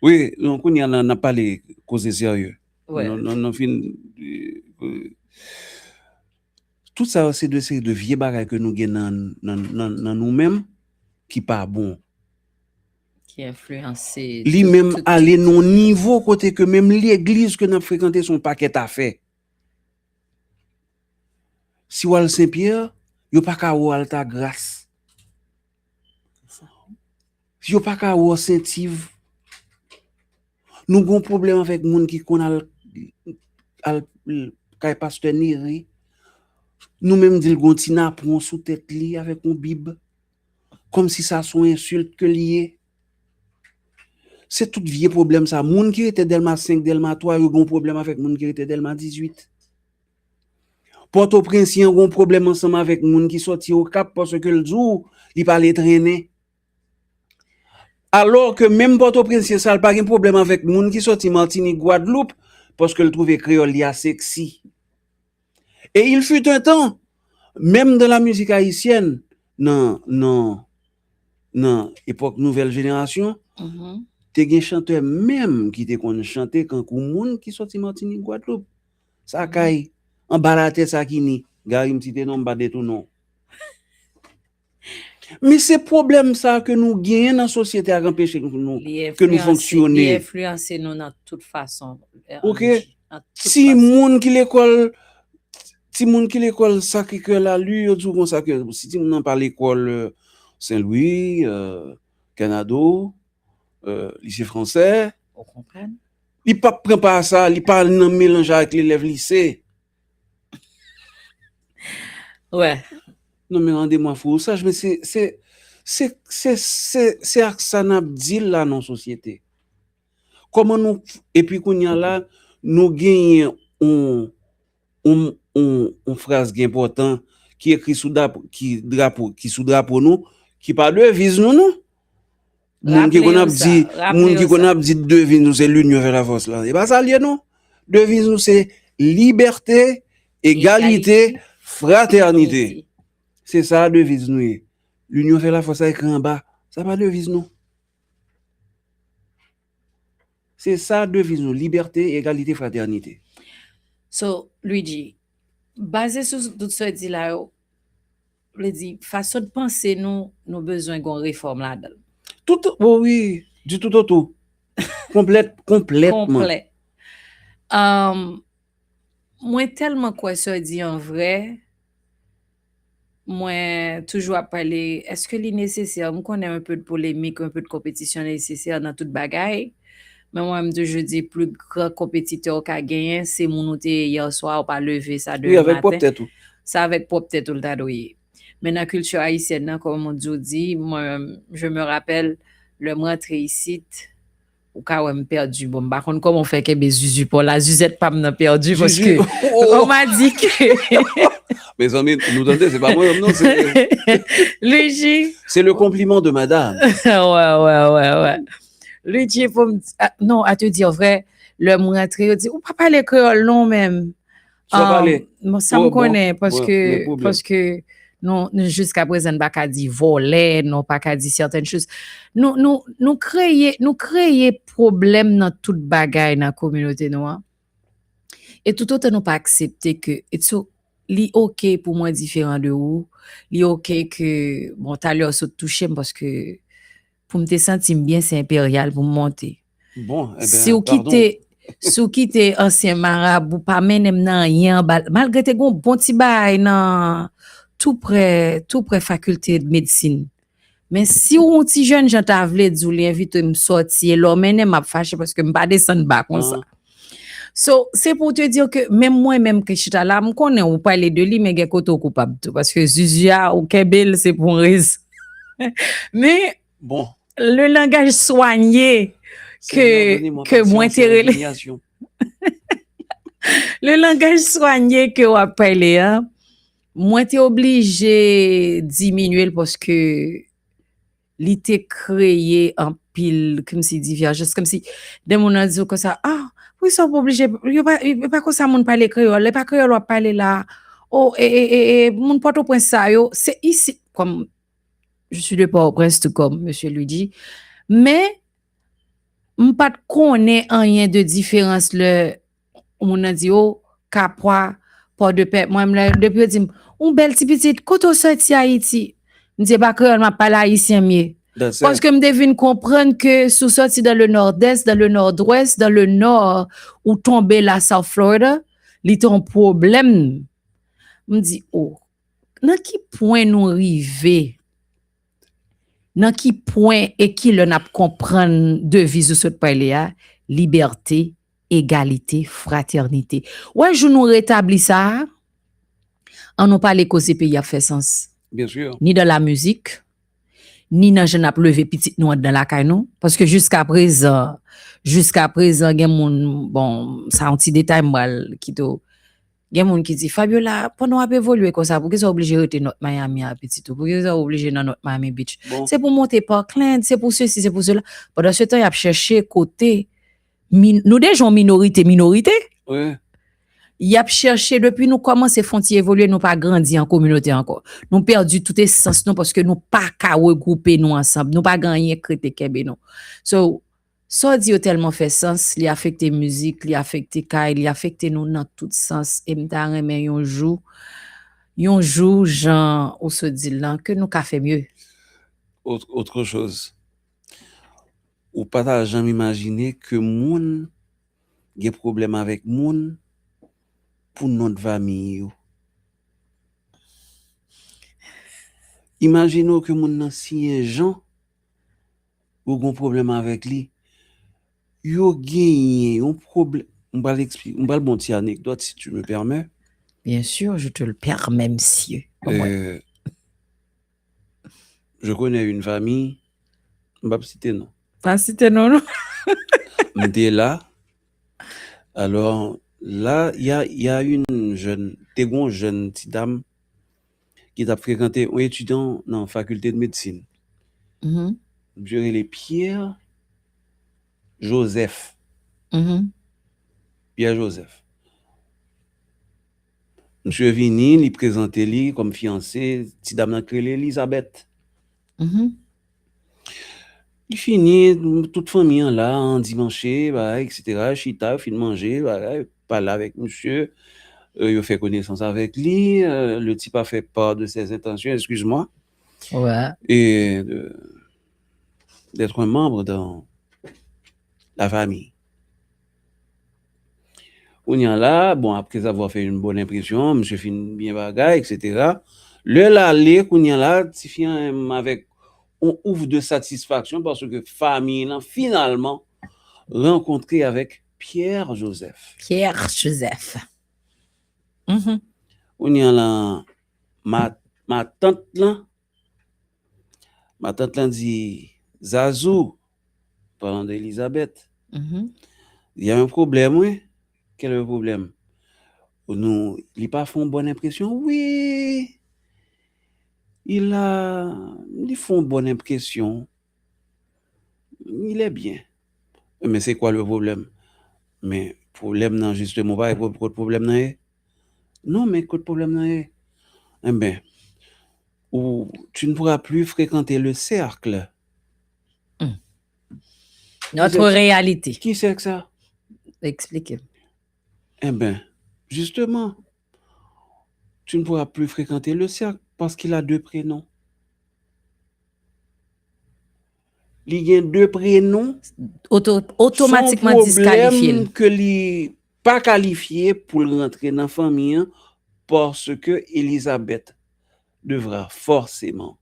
Wi, non, kounye a n ap pale koze serye. Nan, nan, nan fin, euh, tout sa yo se de seri de vye bagay ke nou gen nan, nan, nan, nan nou menm ki pa bon. Ki enfliyanse. Li menm ale nan yon nivo kote ke menm legliz ke n ap frekante se yon pakèt afè. Si w al Senpyè, yo pa ka wè w Altagras. Yo pa ka wè w Sentiv. Nou gen yon pwoblèm avèk moun ki konn al, al l kay pastè Nere. Nou menm di l gon ti napwon sou tèt li avèk yon bib. Kòmsi sa se yon ensilt ke l ye. Se tout vye pwoblèm sa. Moun ki rete Dèlma senk, Dèlma twa, yo gen yon pwoblèm avèk moun ki rete Dèlma dizuit. Pòtoprensyen gen yon pwoblèm ansanm avèk moun ki sòti Okap paske l di w li pale trennen. Alò ke menm Pòtoprensyen sa, l pa gen pwoblèm avèk moun ki sòti Matinik, Gwadloup, paske l twouve kreyòl li a seksi. Et il fut un temps, menm dans la musique haïtienne, nan, nan, nan epòk nouvèl jenerasyon, te gen chantè menm ki te konn chante kankou moun ki sòti Matinik, Gwadloup. Sa kay, anba latè sa ki ni, Gary m site non, m pa detounen w. Men se pwoblèm sa ke nou genyen nan sosyete a k anpeche nou, ke nou fonksyone. Li enfliyanse nou nan tout fason. Ok? Si moun ki lekòl, ti moun ki lekòl Sacré-Cœur la, li, yo di w konsa ke si ti moun nan pa lekòl Sen Lwi, Kènado, Lise Fransè, li p ap pran pa sa, li pa nan melanj avèk lelèv lise. Wè. Non, men rande mwen fou saj, men se, se, se, se, se, se ak sa n ap di l la nan sosyete. Kòman nou, epi kounye a la, nou genyen yon, yon, yon, yon fraz ki enpòtan, ki ekri sou drapo, ki drapo, ki sou drapo nou, ki pa deviz nou, non. Moun ki konn ap di, moun ki konn ap di deviz nou se l'union fait la force la. E pa sa l ye non. Deviz nou se libète, egalite, fratènite. Se sa deviz nou ye. L'union fait la force la ekri anba. Sa pa deviz nou. Se sa deviz nou, libète, egalite, fratènite. So, Luigi, baze sou tout sa w di la yo, vle di, fason de panse nou, nou bezwen gon refòm ladan l. Tout, oh wi, du tout au tout. Konplèt, konplètman. Konplè. Um, mwen tèlman kwè sa w di an vrè, mwen toujou ap pale, èske li nesesè? M konnen un peu de polémique, un peu de compétition nesesè nan tout bagay. Men mwen, m toujou di, pli gran konpetitè w ka genyen, se moun ou te ye yè swa, ou pa leve sa demen maten. Wi, avèk pwòp tèt ou. Sa avèk pwòp tèt ou l ta dwe ye. Men nan kilti ayisyèn nan, kòm ou di, ou di, mwen, je me rappelle, lè m rantre isit, ou ka wè m pèdi. Bon, m pa konn kòman w fè kenbe zuzu pa w la, zizèt pa m nan pèdi, paske on m'a dit que... Mezanmi, nou tande, se pa mwen menm non, se... Luigi. C'est le compliment de madame. Wè, wè, wè, wè. Luigi, pou m, non, à te dire vrai, lè m rantre, yo di, ou pa pale kreyòl non menm. Sa m konnen, paske, paske nou, nou jiska prezan, n pa ka di vòlè, nou pa ka di sètèn choz. Nou, nou, nou kreye, nou kreye pwoblèm nan tout bagay nan kominote nou an. E toutotan nou pa aksepte ke it's o-, li oke pou mwen diferan de ou, li oke ke, bon, talè w sot touche m paske pou m te santi m byen, se enperyal pou m monte. Bon, enben, si w kite, si w kite ansyen marabou, pa mennen m nan anyen anba, malgre te gen yon bon ti bagay nan tou prè, tou prè fakilte medsin. Men si yon ti jèn jan ta vle di w li envite m sòti, e lè w mennen m ap fache paske m pa desann ba konsa. So, se pou te di ke menm mwen menm ki chita la, m konnen ou pale de li, men gen kote w koupab tou, paske Zuzu a, ou kenbe l, se pou yon rezon. Men, bon, le langage soigné que, que mwen te rele. Le langage soigné ke w ap pale a, mwen te oblije diminye l paske li te kreye anpil, kòmsi, divèjans, kòmsi de moun nan di w konsa, ah, wi, sa w pa oblije, yo pa, yo pa konsa moun pale kreyòl, e pa kreyòl w ap pale la, oh, e, e, e, e, moun Pòtoprens sa yo, se isi, kòm, je suis de Port-au-Prince, tout comme monsieur Luigi, men m pa t konnen anyen de diferans lè moun nan di, oh, Kapwa, Pòdepè, mwen, m lè, depi yo di m, yon bèl ti pitit, kote w sòti Ayiti? M di, e pa kreyòl m ap pale, ayisyen m ye. Paske m te vin konprann ke si w sòti dans le Nord-Est, dans le Nord-Ouest, dans le Nord, ou tonbe la South Florida, li te yon pwoblèm. M di, oh, nan ki pwen nou rive? Nan ki pwen e ki lè n ap konprann deviz ou sot pale a, libète, egalite, fratènite. Wè, jou nou retabli sa a, an nou pale koze peyi ap fè sans. Bien sûr. Ni dans la musique, ni nan jan n ap leve pitit nou anndan lakay nou. Paske jiska prezan, jiska prezan, gen moun, bon, sa yon ti detay m pral kite w. Gen moun ki di, Fabiola, pandan w ap evolye konsa, poukisa w oblije rete North Miami a pitit ou? Poukisa w oblije nan North Miami Beach? Bon. Se pou w monte Parkland, se pou sesi, se pou sela. Pandan se tan, y ap chèche kote, min-, nou deja yon minorite, minorite. Wi. Y ap chèche, depi nou kòmanse fè yon ti evolye, nou pa grandi an kominote ankò. Nou pèdi tout esans nou paske nou pa ka regwoupe nou ansanm. Nou pa gen anyen k rete kenbe nou. So, sa w di yo tèlman fè sans, li afekte mizik, li afekte kay, li afekte nou nan tout sans. E m ta renmen yon jou, yon jou, jan ou sot di l lan, ke nou ka fè mye. Autre, autre chose. Ou pa ta janm imajine ke moun gen pwoblèm avèk moun pou non de famiy yo. Imajine w ke moun nan siyen Jan, ou gen pwoblèm avèk li. Yo genyen yon pwoblèm. M pral ekspli-, m pral bon ti anekdòt, si tu me permets. Bien sûr, je te le permets, monsieur. Euh, je connais une famille, m p ap site non. Pa site non, non. M te la. Alors, là, il y a, il y a une jeune, te gon jèn ti dam ki t ap frekante yon etidyan nan fakilte de medsin. Mhm. Misye rele Pierre Joseph. Mhm. Pierre Joseph. Misye vini, li prezante li kòm fiyanse, ti dam nan k rele Elizabeth. Mhm. Li fini, tout fanmi an la, an dimanche, bagay, et cetera. Chita, yo fin manje, bagay, pale avèk misye, euh, yo fè konesans avèk li, euh, le type a fait part de ses intentions, excuse-moi. Ouais. Et de, d'être un membre dans la famille. Kounye a la, bon, après avoir fait une bonne impression, misye fin byen bagay, et cetera. Lè l ale, kounye a la, tifi an menm avèk yon ouf de satisfaksyon paske fanmi lan finalman rankontre avèk Pierre Joseph. Pierre Joseph. Mhm. Kounye a la, ma-, matant lan, matant lan di, Zazou, parlant de Elizabeth, mhm, il y a un problème, oui. Quel est le problème? Nou, li pa fè yon bòn enpresyon? Wi. Il a, li fè yon bòn enpresyon. Il est bien. Men se kwa le pwoblèm? Men pwoblèm nan, jisteman, ou pa wè kot pwoblèm nan ye? Non, men kot pwoblèm nan ye? Enben, ou, tu ne pourras plus fréquenter le cercle. Hmm. Notre réalité. Qui cercle ça? Explique. Enben, jisteman, tu ne pourras plus fréquenter le cercle parce qu'il a deux prénoms. Li gen de prenon. Oto-, otomatikman diskalifye l. Se yon pwoblèm ke li pa kalifye pou l rantre nan fanmi an, paske Elizabeth devra forcément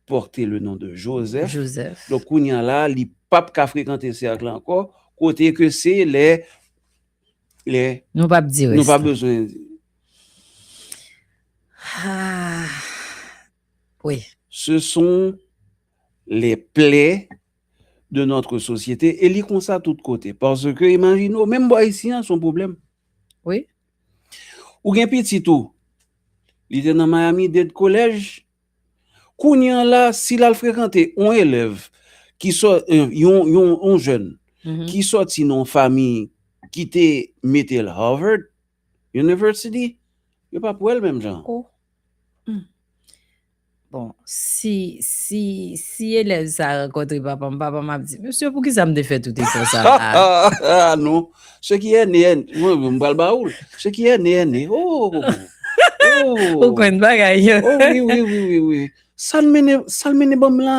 porter le nom de Joseph. Joseph. Donk, kounye a la, li p ap ka frekante sèk la ankò, kote ke se lè, lè nou p ap di rès la. Nou pa bezwen di. Ah. Wi. Ce sont les plaies de notre société. E li konsa tout kote. Paske, imajine w, menm bò isi an, se yon pwoblèm. Wi. Ou gen pitit ou, li te nan Miami-Dade College. Kounye a la, si l al frekante yon elèv ki sò-, eh, yon, yon, yon jèn ki sòti nan yon fanmi ki te mete l Harvard University, yo p ap wè l menm jan. Oh. Hmm. Bon, si, si, si elèv sa a rankontre papa m, papa m ap di, "Mesye, poukisa m te fè tout efò sa a?" Non. Ce qui est né, est né. Mwen, mwen, m pral ba ou l. Ce qui est né, est né. Oh, oh, oh. Ou konn bagay yo. Oh, wi, wi, wi, wi, wi. Sa l mennen, sa l mennen ban m la.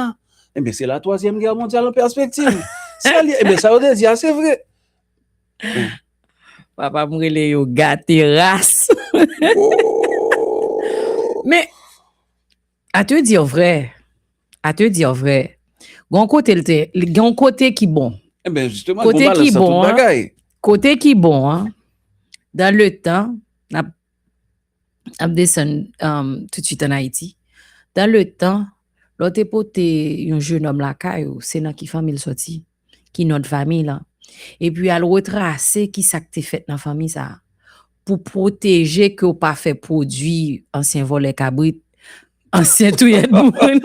Enben, se la twazyèm gè mondyal an pèspektiv. Sa l ye, enben, sa yo te di a, se vre. Papa m rele yo gate ras. Oh. Men, à te dire vrai, à te dire vrai, gen yon kote l te, gen yon kote ki bon. Enben, jisteman, kote ki bon an, Kote ki bon an, dans le temps, n ap, n ap desann, um, toutswit ann Ayiti. Dans le temps, lè w te pote yon jenòm lakay ou, se nan ki fanmi l sòti, ki non de fanmi l lan. Epi al retrase ki sa k te fèt nan fanmi sa a. Pou pwoteje ke w pa fè pwodui ansyen vòlè kabrit, ansyen touyèd moun.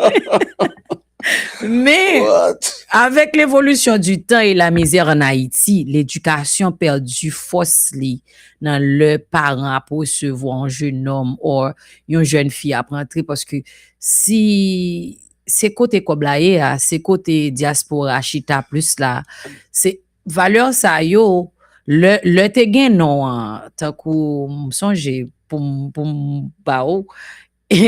Men, avèk levolisyon di tan e la mizè ann Ayiti, ledikasyon pèdi fòs li nan lè paran ap resevwa yon jenòm or yon jèn fi ap rantre, paske si se kote kòb la ye a, se kote dyaspora chita plis la, se valè sa yo, lè, lè te gen non an, tankou m sonje pou m, pou m ba w, e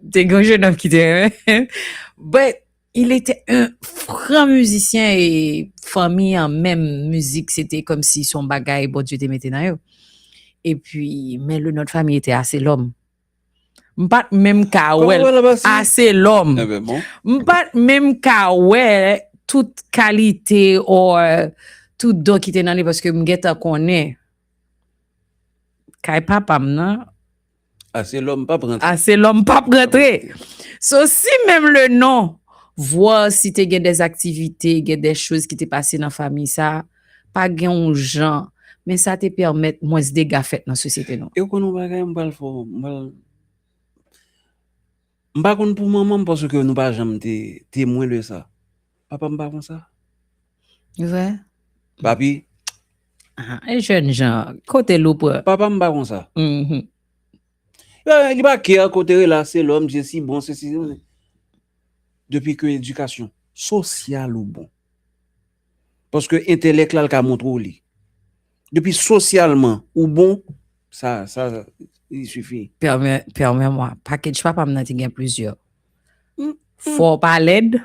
te gen yon jenòm ki te renmen, but il était un franc musicien e fanmi an menm mizik, se te kòmsi se yon bagay Bondye te mete nan yo. Epi, men le nom de famille était Aselòm. M pa t menm ka wè l. Aselòm. M pa t menm ka wè tout kalite or tout don ki te nan li, paske m gentan konnen kay papa m nan. Aselòm p ap rantre. Aselòm p ap rantre. So, si menm le non, vwa si te gen dè aktivite, gen dè choz ki te pase nan fanmi sa, pa gen yon jan, men sa te pèmèt mwens dega fèt nan sosyete nou. E w konn yon bagay, m pral fè w, m pral, m pa konn pou manman m, paske nou pa janm te temwen de sa. Papa m pa konsa. Vre? Papi. Ah, e jèn jan, kote l ou pran? Papa m pa konsa. Mhm. Li pa kè kote rele Aselòm, je suis bon, sesi, depi ke edikasyon sosyal ou bon. Paske entèlèk la, l ka montre w li. Depi sosyalman ou bon, sa, sa, il suffit. Pèmè, pèmè mwa. Package papa m nan te gen plizyè. Fò w pa lèd,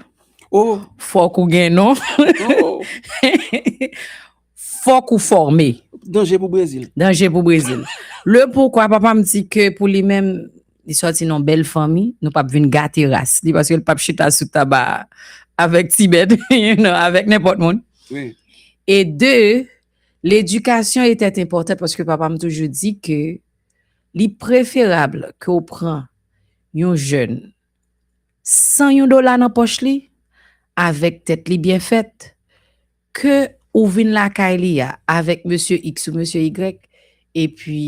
fòk ou gen non, fòk ou fòme. Danje pou Brezil. Danje pou Brezil. Le poukwa papa m di ke pou li menm, li sòti nan bèl fanmi, nou p ap vin gate ras li, paske l p ap chita sou tab avèk Tibèt, you know, avèk nenpòt moun. Wi. E de, ledikasyon etè enpòtan, paske papa m toujou di ke li preferab ke w pran yon jèn san yon dola nan pòch li, avèk tèt li byen fèt, ke ou vin lakay li a avèk mesye X ou mesye Y, epi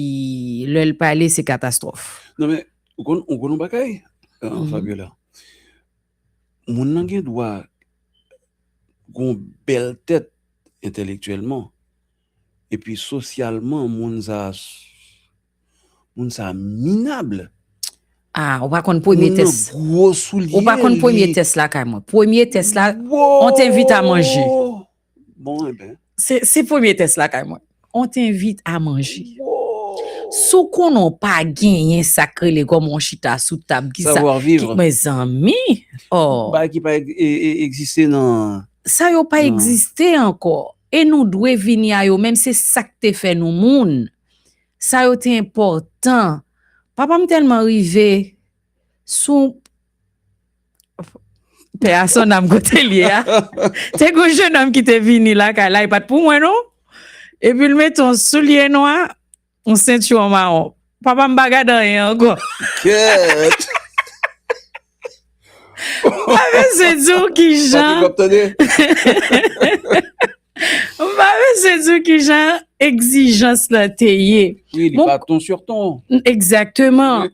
lè l pale, se katastwòf. Non, men, ou konn, ou konn yon bagay, euh, Fabiola? Moun nan gen dwa gon bèl tèt entèlektyèlman, epi sosyalman, moun sa, moun sa minab. Ah, ou pa konn premye tès. Moun nan gwo soulye. Ou pa konn premye tès lakay mwen. Premye tès la, on t'invite à manger. Bon, enben. Se, se premye tès lakay mwen. On t'invite à manger. Si w konnen w pa genyen sa k rele kòman w chita sou tab, ki sa, mezanmi, oh. Bagay ki pa e-, e-, egziste nan. Sa yo pa egziste ankò. E nou dwe vini a yo, menm se sa k te fè nou moun. Sa yo te enpòtan. Papa m tèlman rive sou Pè a son nanm kote l ye a. Te gon jennonm ki te vini lakay la, e pa t pou mwen non. Epi l mete yon soulye nwa, yon sentiwon mawon. Papa m pa gade anyen ankò. Kèt. M pa bezwen di w ki jan. M pa bezwen di w ki jan egzijans lan te ye. Wi, li pa ton sur ton. Egzakteman.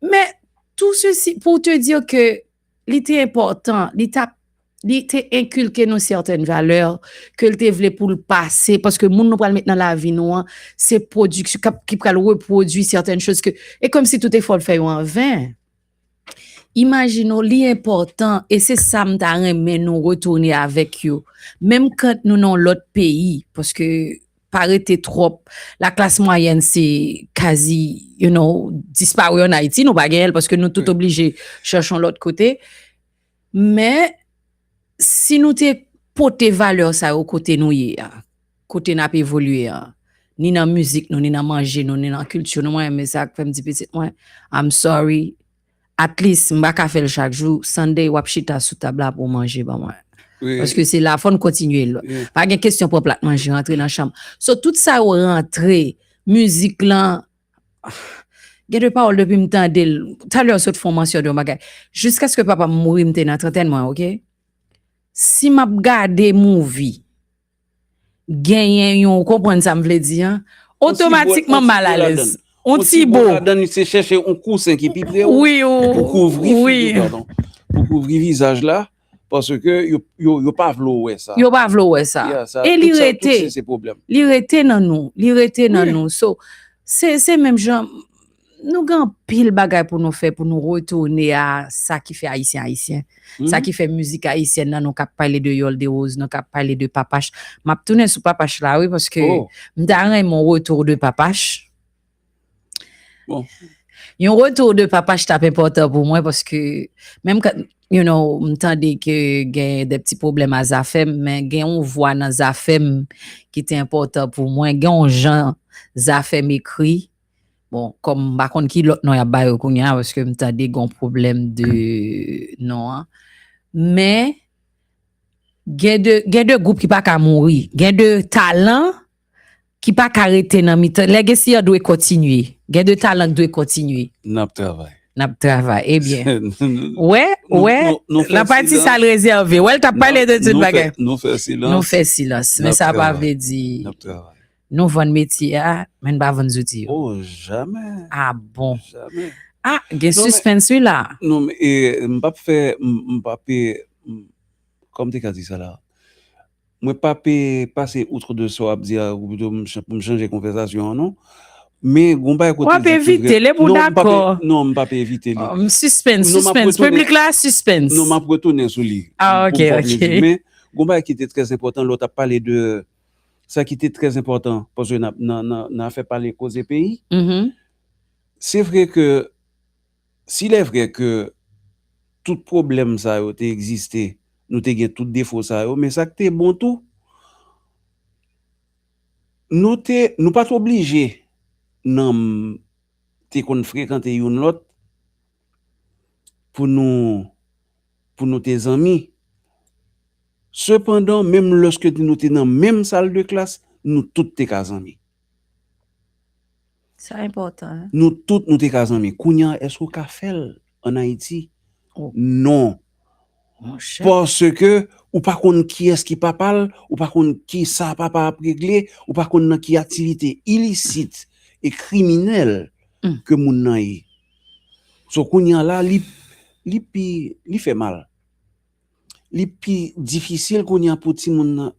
Men, tout ceci pour te dire que li te enpòtan, li t ap, li te enkilke nou sètèn valè ke l te vle pou l pase, paske moun nou pral met nan lavi nou an, se pwodiksyon k ap, ki pral repwodui sètèn choz ke, e kòmsi tout efò l fè yo an ven. Imajine w, li enpòtan, e se sa m ta renmen nou retounen avèk yo. Menm kan nou nan yon lòt peyi, paske pa rete twòp. Laklas mwayèn se kazi, you know, disparu ann Ayiti, nou pa genyen l paske nou tout oblije chèche yon lòt kote. Men, si nou te pote valè sa yo kote nou ye a, kote n ap evolye a, ni nan mizik nou, ni nan manje nou, ni nan kilti nou, mwen renmen sa k fè m di pitit mwen, I'm sorry, at least, m pa ka fè l chak jou, Sunday, w ap chita sou tab la pou w manje ban mwen. Wi. Paske se la fò n kontinye l. Wi. Pa gen kesyon pran plat manje, rantre nan chanm. So, tout sa yo rantre, mizik lan, gen de pawòl depi m tande l, talè w sot fè yon mansyon de yon bagay. Jiskaske papa m mouri, m te nan trantèn mwen, oke? Si m ap gade movie, genyen yon, ou konprann sa m vle di an? Otomatikman m mal alèz. On ti bo. Ladan, se chèche yon kousen ki pi pre ou. Wi, pou kouvri figi, padon. Pou kouvri vizaj la, paske yo, yo, yo pa vle w wè sa. Yo pa vle w wè sa. E li rete. Li rete nan nou. Li rete nan nou. So, se, se menm jan, nou gen anpil bagay pou nou fè, pou nou retounen a sa ki fè Ayisyen Ayisyen. Sa ki fè mizik ayisyèn nan, nou k ap pale de Yòl de Woz, nou k ap pale de Papach. M ap tounen sou Papach la, wi, paske m ta renmen yon retour de Papach. Bon. Yon retour de Papach t ap enpòtan pou mwen, paske menm kan, you know, m tande ke gen de ti pwoblèm a Zafèm, men gen yon vwa nan Zafèm ki te enpòtan pou mwen, gen yon jan Zafèm ekri. Bon, kòm m pa konn ki lòt non y ap ba yo kounye a, paske m tande gen yon pwoblèm de non an. Men, gen de, gen de gwoup ki pa ka mouri. Gen de talan ki pa ka rete nan mitan. Legacy an dwe kontinye. Gen de talan ki dwe kontinye. N ap travay. N ap travay. Ebyen. Wè, wè, nan pati sa l rezève. Wè, l t ap pale de tout bagay. Nou fè silans. Nou fè silans. Men sa pa vle di. N ap travay. Nou vann metye a, men n pa vann zouti yo. Oh, jamè. Ah bon. Jamè. Ah, gen sispens wi la. Non, men, e, m p ap fè, m, m p ap, e, m, kòman m te ka di sa la? Mwen p ap, e, pase outre de sa w ap di a, ou pito m chan-, pou m chanje konvèsasyon an, non. Men, gon bagay kote w ap evite l, e pou dakò. Non, m p ap evite li. M sispens, sispens. Piblik la, sispens. Non, m ap retounen sou li. Ah, ok, ok. Men, gon bagay ki te trè enpòtan, lè w t ap pale de sa ki te trè enpòtan, paske nan, nan, nan, nan afè pale koze peyi, se vre ke, s'il est vrai que tout pwoblèm sa yo te egziste, nou te gen tout defo sa yo, men sa k te bon tou, nou te, nou pa t oblije nanm te konn frekante youn lòt pou nou, pou nou te zanmi. Sepandan, menm lòske nou te nan menm sal de klas, nou tout te ka zanmi. Sa enpòtan, en? Nou tout, nou te ka zanmi. Kounye a, èske w ka fè l ann Ayiti? Oh. Non. Monchè. Paske ou pa konn kiyès ki papa l, ou pa konn ki sa papa ap regle, ou pa konn nan ki aktivite ilisit e kriminèl ke moun nan ye. So, kounye a la, li, li pi, li fè mal. Li pi difisil kounye a pou timoun nan.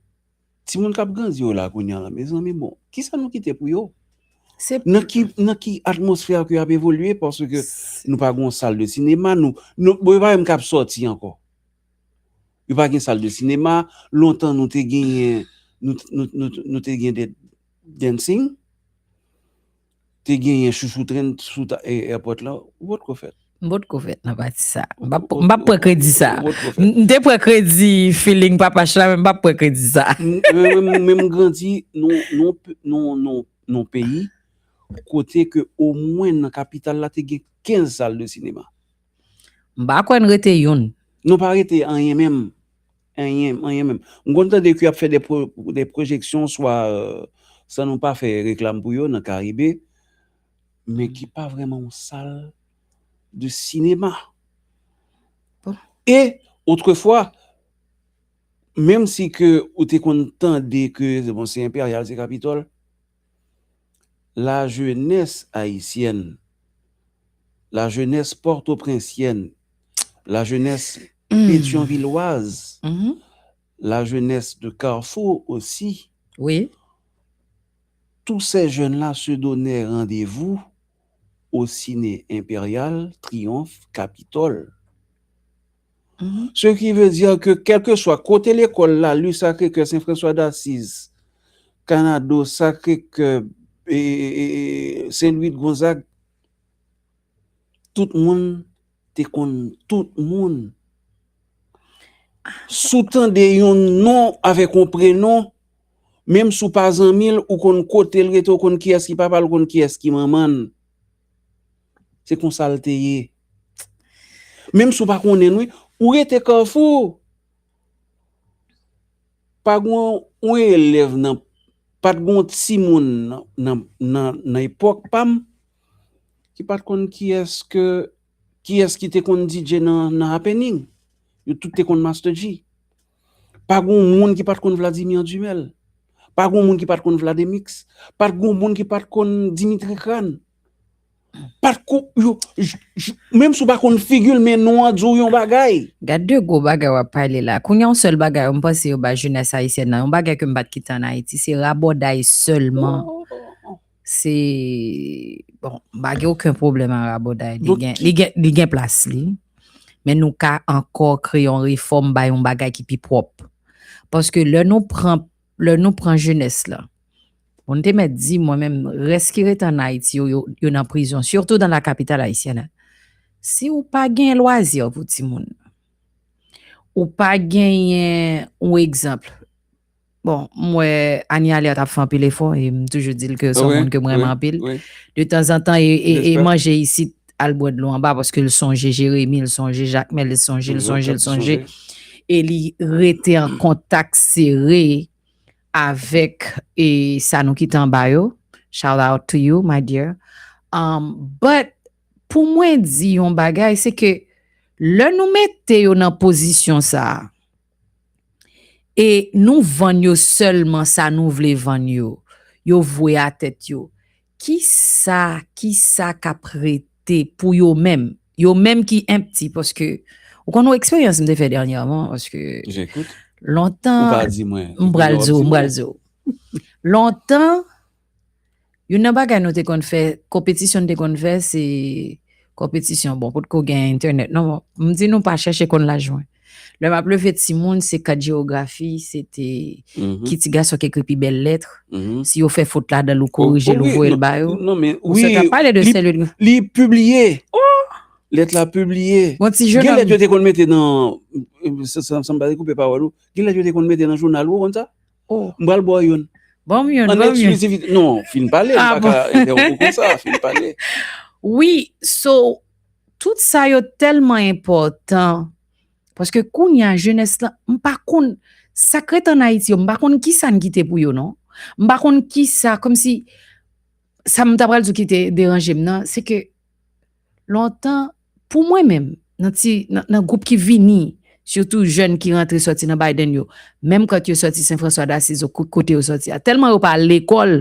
Timoun k ap grandi yo la kounye a la, mezanmi, bon, kisa nou kite pou yo? Nan ki, nan ki atmosfè ke y ap evolye, paske nou pa gen yon sal de sinema, nou, nou, bon, yo pa menm k ap sòti ankò. Yo pa gen sal de sinema, lontan nou te genyen, nou, nou, nou, nou te gen de dancing, te genyen chouchou tren sou ta-, e, airport la, ou potko fèt. M potko fèt nan pati sa. M p ap, m p ap pran kredi sa. M, m te pran kredi feeling Papach la, men m p ap pran kredi sa. M, men, men, men m grandi nan, nan, nan, nan, nan peyi, kote ke omwen nan kapital la te gen kenz sal de sinema. M pa kwè n rete youn. Nou pa rete anyen menm. Anyen, anyen menm. M konn tande ke y ap fè de pro-, de pwojeksyon, swa, euh, san nou pa fè reklam pou yo, nan Karibe, men ki pa vrèman yon sal de sinema. Bon. E, otrefwa, menm si ke ou te konn tande ke, bon, se Enperyal, se Kapitòl, la jeunesse haïtienne, la jeunesse pòtoprensyen, la jeunesse pétionvilloise, la jeunesse de Carrefour aussi. Oui. Tous ces jeunes-là se donnaient rendez-vous au Ciné Impérial, Triomphe, Capitole. Ce qui veut dire que, kèlkeswa kote lekòl la, Lise Sacré-Cœur, Saint François d'Assise, Kanado, Sacré-Cœur, e, e, e, e, Saint Louis de Gonzague, tout moun te konn tout moun. Si w tande yon non avèk yon prenon, menm si w pa zanmi l, ou konn kote l rete, ou konn kiyès ki papa l, ou konn kiyès ki manman l. Se konsa l te ye. Menm si w pa konnen l, wi, ou rete Kafou. pa gen yon elèv nan, pa t gen yon timoun nan, nan, nan, nan epòk pa m ki pa t konn kiyès ke, kiyès ki te konn D J nan, nan Happening. Yo tout te konn Master G. Pa gen yon moun ki pa t konn Vladimir Dumel. Pa gen yon moun ki pa t konn Vlademix. Pa t gen yon moun ki pa t konn Dimitri Crane. Pa t ko, yo, j, j, menm si w pa konn figi l, men non an di w yon bagay. Gad de gwo bagay w ap pale la. Kounye a, yon sèl bagay, m panse yo bay jenès ayisyèn nan, yon bagay ke m pa t kite ann Ayiti, se rabòday sèlman. Se, bon, m pa gen okenn pwoblèm ak rabòday. Li gen, li gen, li gen plas li. Men nou ka ankò kreye yon refòm, bay yon bagay ki pi pwòp. Paske lè nou pran, lè nou pran jenès la, bon, te mèt di, mwen menm, rès ki rete ann Ayiti yo, yo, yo nan prizon, sitou dans la capitale haïtienne. Si w pa gen lwazi pou timoun, ou pa genyen yon egzanp. Bon, m wè Anie Alerte ap fè anpil efò, e m toujou di l ke se yon moun ke m renmen anpil. De tanzantan, e, e, e manje isit, al bwè dlo anba, paske l sonje Jeremi, l sonje Jakmèl, l sonje, l sonje, l sonje. E li rete an kontak sere avèk, e, sa nou kite anba yo. Shout out to you, my dear. Um, but, pou mwen di yon bagay, se ke lè nou mete yo nan pozisyon sa a, e nou vann yo sèlman sa nou vle vann yo, yo vwe a tèt yo, kisa, kisa k ap rete pou yo menm? Yo menm ki empty, paske, ou konn yon eksperyans m te fè dènyèman, paske lontan, m pral di w, m pral di w. Lontan, youn nan bagay nou te konn fè, konpetisyon nou te konn fè, se konpetisyon, bon, potko gen entènèt, non, m di nou pa chèche konn laj mwen. Lè m ap leve timoun, se kat jewografi, se te ki ti gason ki ekri pi bèl lèt. Si yo fè fot ladan l, ou korije l, ou voye l ba yo. Ou sa t ap pale de Saint-Louis. Li pibliye. Lèt la pibliye. Gen lèt yo te konn mete nan, san m pa te koupe pawòl ou, gen lèt yo te konn mete nan jounal ou, ou konn sa? M pral ba w youn. Ban m youn, ban m youn. An eksklizivite. Non, fin pale, m pa ka entèwonp ou konsa, fin pale. Wi, so, tout sa yo tèlman enpòtan. Paske kounye a, jenès lan, m pa konn, sa k ret ann Ayiti yo, m pa konn kisa n kite pou yo, non. M pa konn kisa, kòmsi, sa m ta pral di w ki te deranje m nan, se ke lontan, pou mwen menm, nan ti, nan, nan gwoup ki vini, sitou jèn ki rantre sòti nan Biden yo, menm kant yo sòti Sen Franswa Dasiz, kote yo sòti a, tèlman yo pa al lekòl,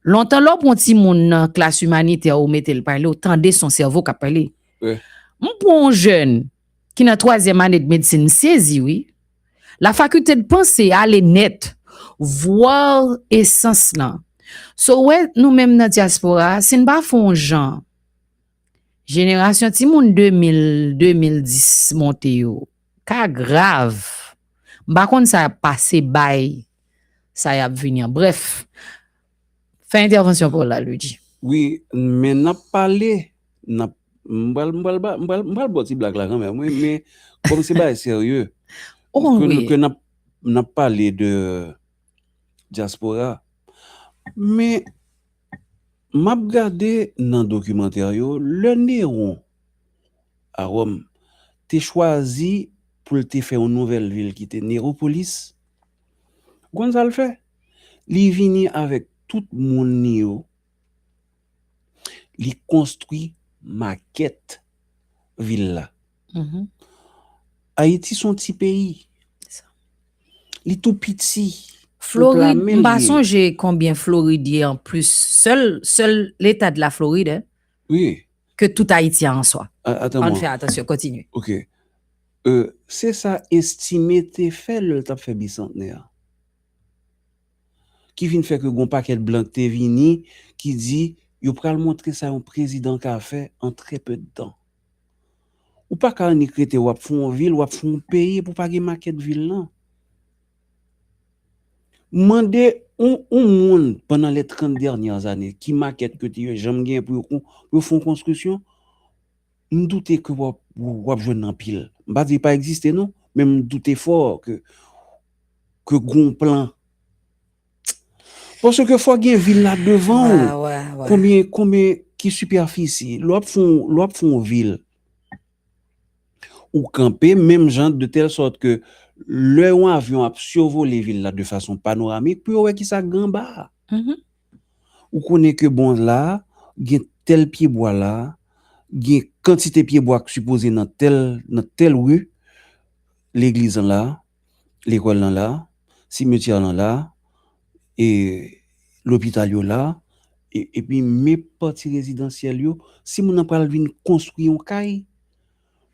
lontan lè w pran yon timoun nan klas imanitè, ou mete l pale, ou tande se yon sèvo k ap pale. M pran yon jèn ki nan twazyèm ane de medsin, m sezi, wi. La faculté de penser ale nèt, vwal esans lan. So, w wè, nou menm nan dyaspora a, si n pa fè yon jan, jenerasyon timoun de mil, de mil dis monte yo, ka grav. M pa konn sa y ap pase bay sa y ap vini an. Brèf, fè entèvansyon pa w la, Ludjy. Wi, men n ap pale, n ap, m pral, m pral ba, m pral, m pral ba w ti blag la kanmenm, wi, men kòm se bagay serye, ke, ke n ap, n ap pale de dyaspora. Men, m ap gade nan dokimantè yo, lè Newon a Wòm te chwazi pou l te fè yon nouvèl vil ki te Newopolis, ou konn sa l fè? Li vini avèk tout moun li yo, li konstwi makèt vil la. Ayiti se yon ti peyi. Li tou piti. Florid, m pa sonje konbyen Florid ye an plis. Sèl, sèl leta de la Florid, en. Wi. Ke tout Ayiti a an swa. Ann fè atansyon, kontinye. Ok. Euh, se sa Estimé te fè lè l t ap fè bisantnè a. Ki vin fè ke gon pakèt blan k te vini, ki di, yo pral montre sa yon prezidan ka fè an trè pè de tan. Ou pa ka annik rete w ap fè yon vil, w ap fè yon peyi, epi w pa gen makèt vil lan. Mande yon, yon moun pandan les trente dernières années, ki makèt ke te yo janm gen pou yo, pou yo fè yon konstriksyon, m doute ke w ap, w ap jwenn anpil. M pa di li pa egziste non, men m doute fò ke, ke gon plan. Paske fò gen vil la devan w. Konbyen, konbyen ki sipèfisi? Lè w ap fè yon, lè w ap fè yon vil, ou kanpe menm jan de tèl sòt ke lè yon avyon ap sivole vil la de fason panoramik pou yo wè ki sa k gen anba a. Ou konnen ke bon la, gen tèl pyebwa la, gen kantite pyebwa k sipoze nan tèl, nan tèl ri, legliz lan la, lekòl lan la, simetyè lan la, e lopital yo la, e, epi men pati rezidansyèl yo, si moun nan pral vin konstwi yon kay,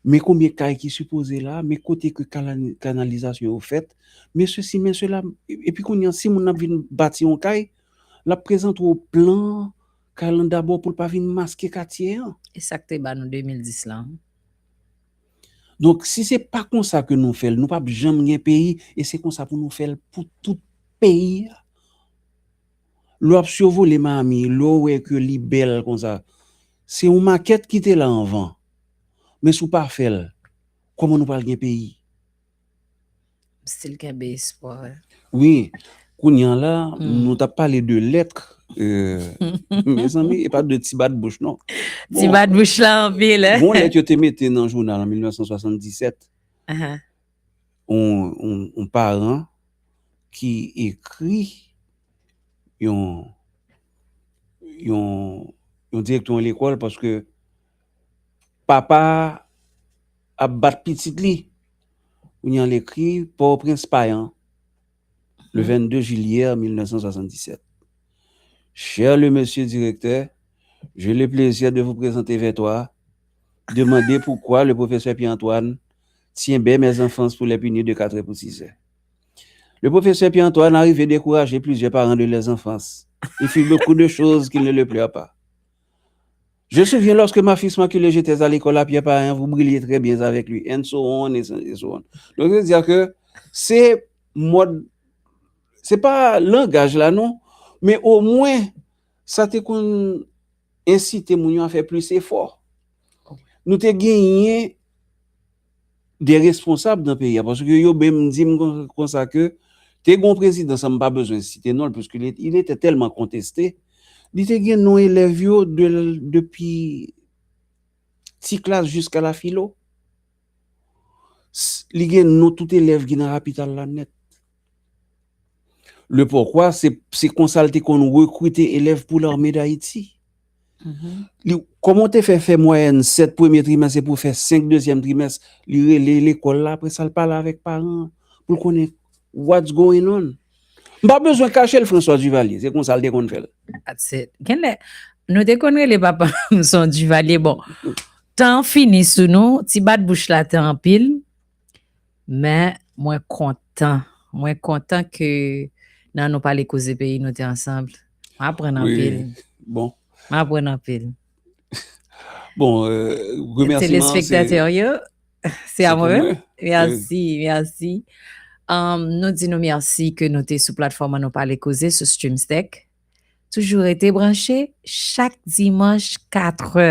men konbyen kay ki sipoze la, men kote ke kanalizasyon yo fèt, men sesi, men sela, epi kounye a, si moun nan ap vin bati yon kay, l ap prezante w plan kay lan dabò pou l pa vin maske katye an. E sa k te ba nou de mil dis lan. Donk, si se pa konsa ke nou fè l, nou p ap janm gen peyi, e se konsa pou nou fè l pou tout peyi a. Lè w ap sivole Miami, lè w wè ke li bèl konsa, se yon makèt ki te la anvan. Men si w pa fè l, kòman nou pral gen peyi? M still kenbe espwa. Wi, kounye a la, nou t ap pale de lèt, euh, mezanmi, e pa de ti bat bouch, non. Ti bat bouch la anpil, hein? Bon, lèt yo te mete nan jounal an mil nèf san swasanndisèt. Yon, yon, yon paran ki ekri yon, yon, yon direktè yon lekòl paske papa ap bat pitit li. Kounye a l ekri Pòtoprens Payan, le vingt-deux juillet mille neuf cent soixante-dix-sept. Cher le monsieur directeur, j'ai le plaisir de vous présenter vers toi, demander pourquoi le professeur Pierre-Antoine tient baie mes enfants pour les punir de quatre heures pour six heures. Le professeur Pierre-Antoine arrive décourager plusieurs parents de leurs enfants. Il fit beaucoup de choses qui ne le plairent pas. Je souviens lorsque ma fils m'acculait, j'étais à l'école à Pierre Payen, vous brilliez très bien avec lui, and so on, et so, et so on. Donk, se di ke se mòd, se pa langaj la non, men omwen, sa te konn ensite moun yo a fè plis efò. Nou te genyen de responsab nan peyi a, paske yo menm di m kon-, konsa ke te gen yon prezidan, sa m pa bezwen site non l, puisque il est, il était tellement contesté, li te gen non elèv yo de, depi ti klas jiska la filo. S-, li gen non tout elèv ki nan kapital la nèt. Le pòkwa, se, se konsa l te konn rekrite elèv pou Lame d Ayiti. Li, kòman w te fè fè mwayèn sèt premye trimès epi w fè senk dezyèm trimès, li rele lekòl la, apre sa l pale avèk paran an pou l konnen what's going on. M pa bezwen kache l, François Duvalier, se konsa l te konn fè l. That's it. Genlè, nou te konn rele papa m se yon Duvalier. Bon, tan an fini sou nou, ti bat bouch la te anpil. Men mwen kontan. Mwen kontan ke nan nou pale koze peyi nou te ansanm. Mwen aprann anpil. Bon. Mwen aprann anpil. Bon, euh, remèsiman, se telespektatè yo, se a mwen. Mèsi, mèsi. Um, nou di nou mèsi ke nou te sou platfòm an, nou pale koze sou Streamstack. Toujou rete branche, chak dimanch katrè,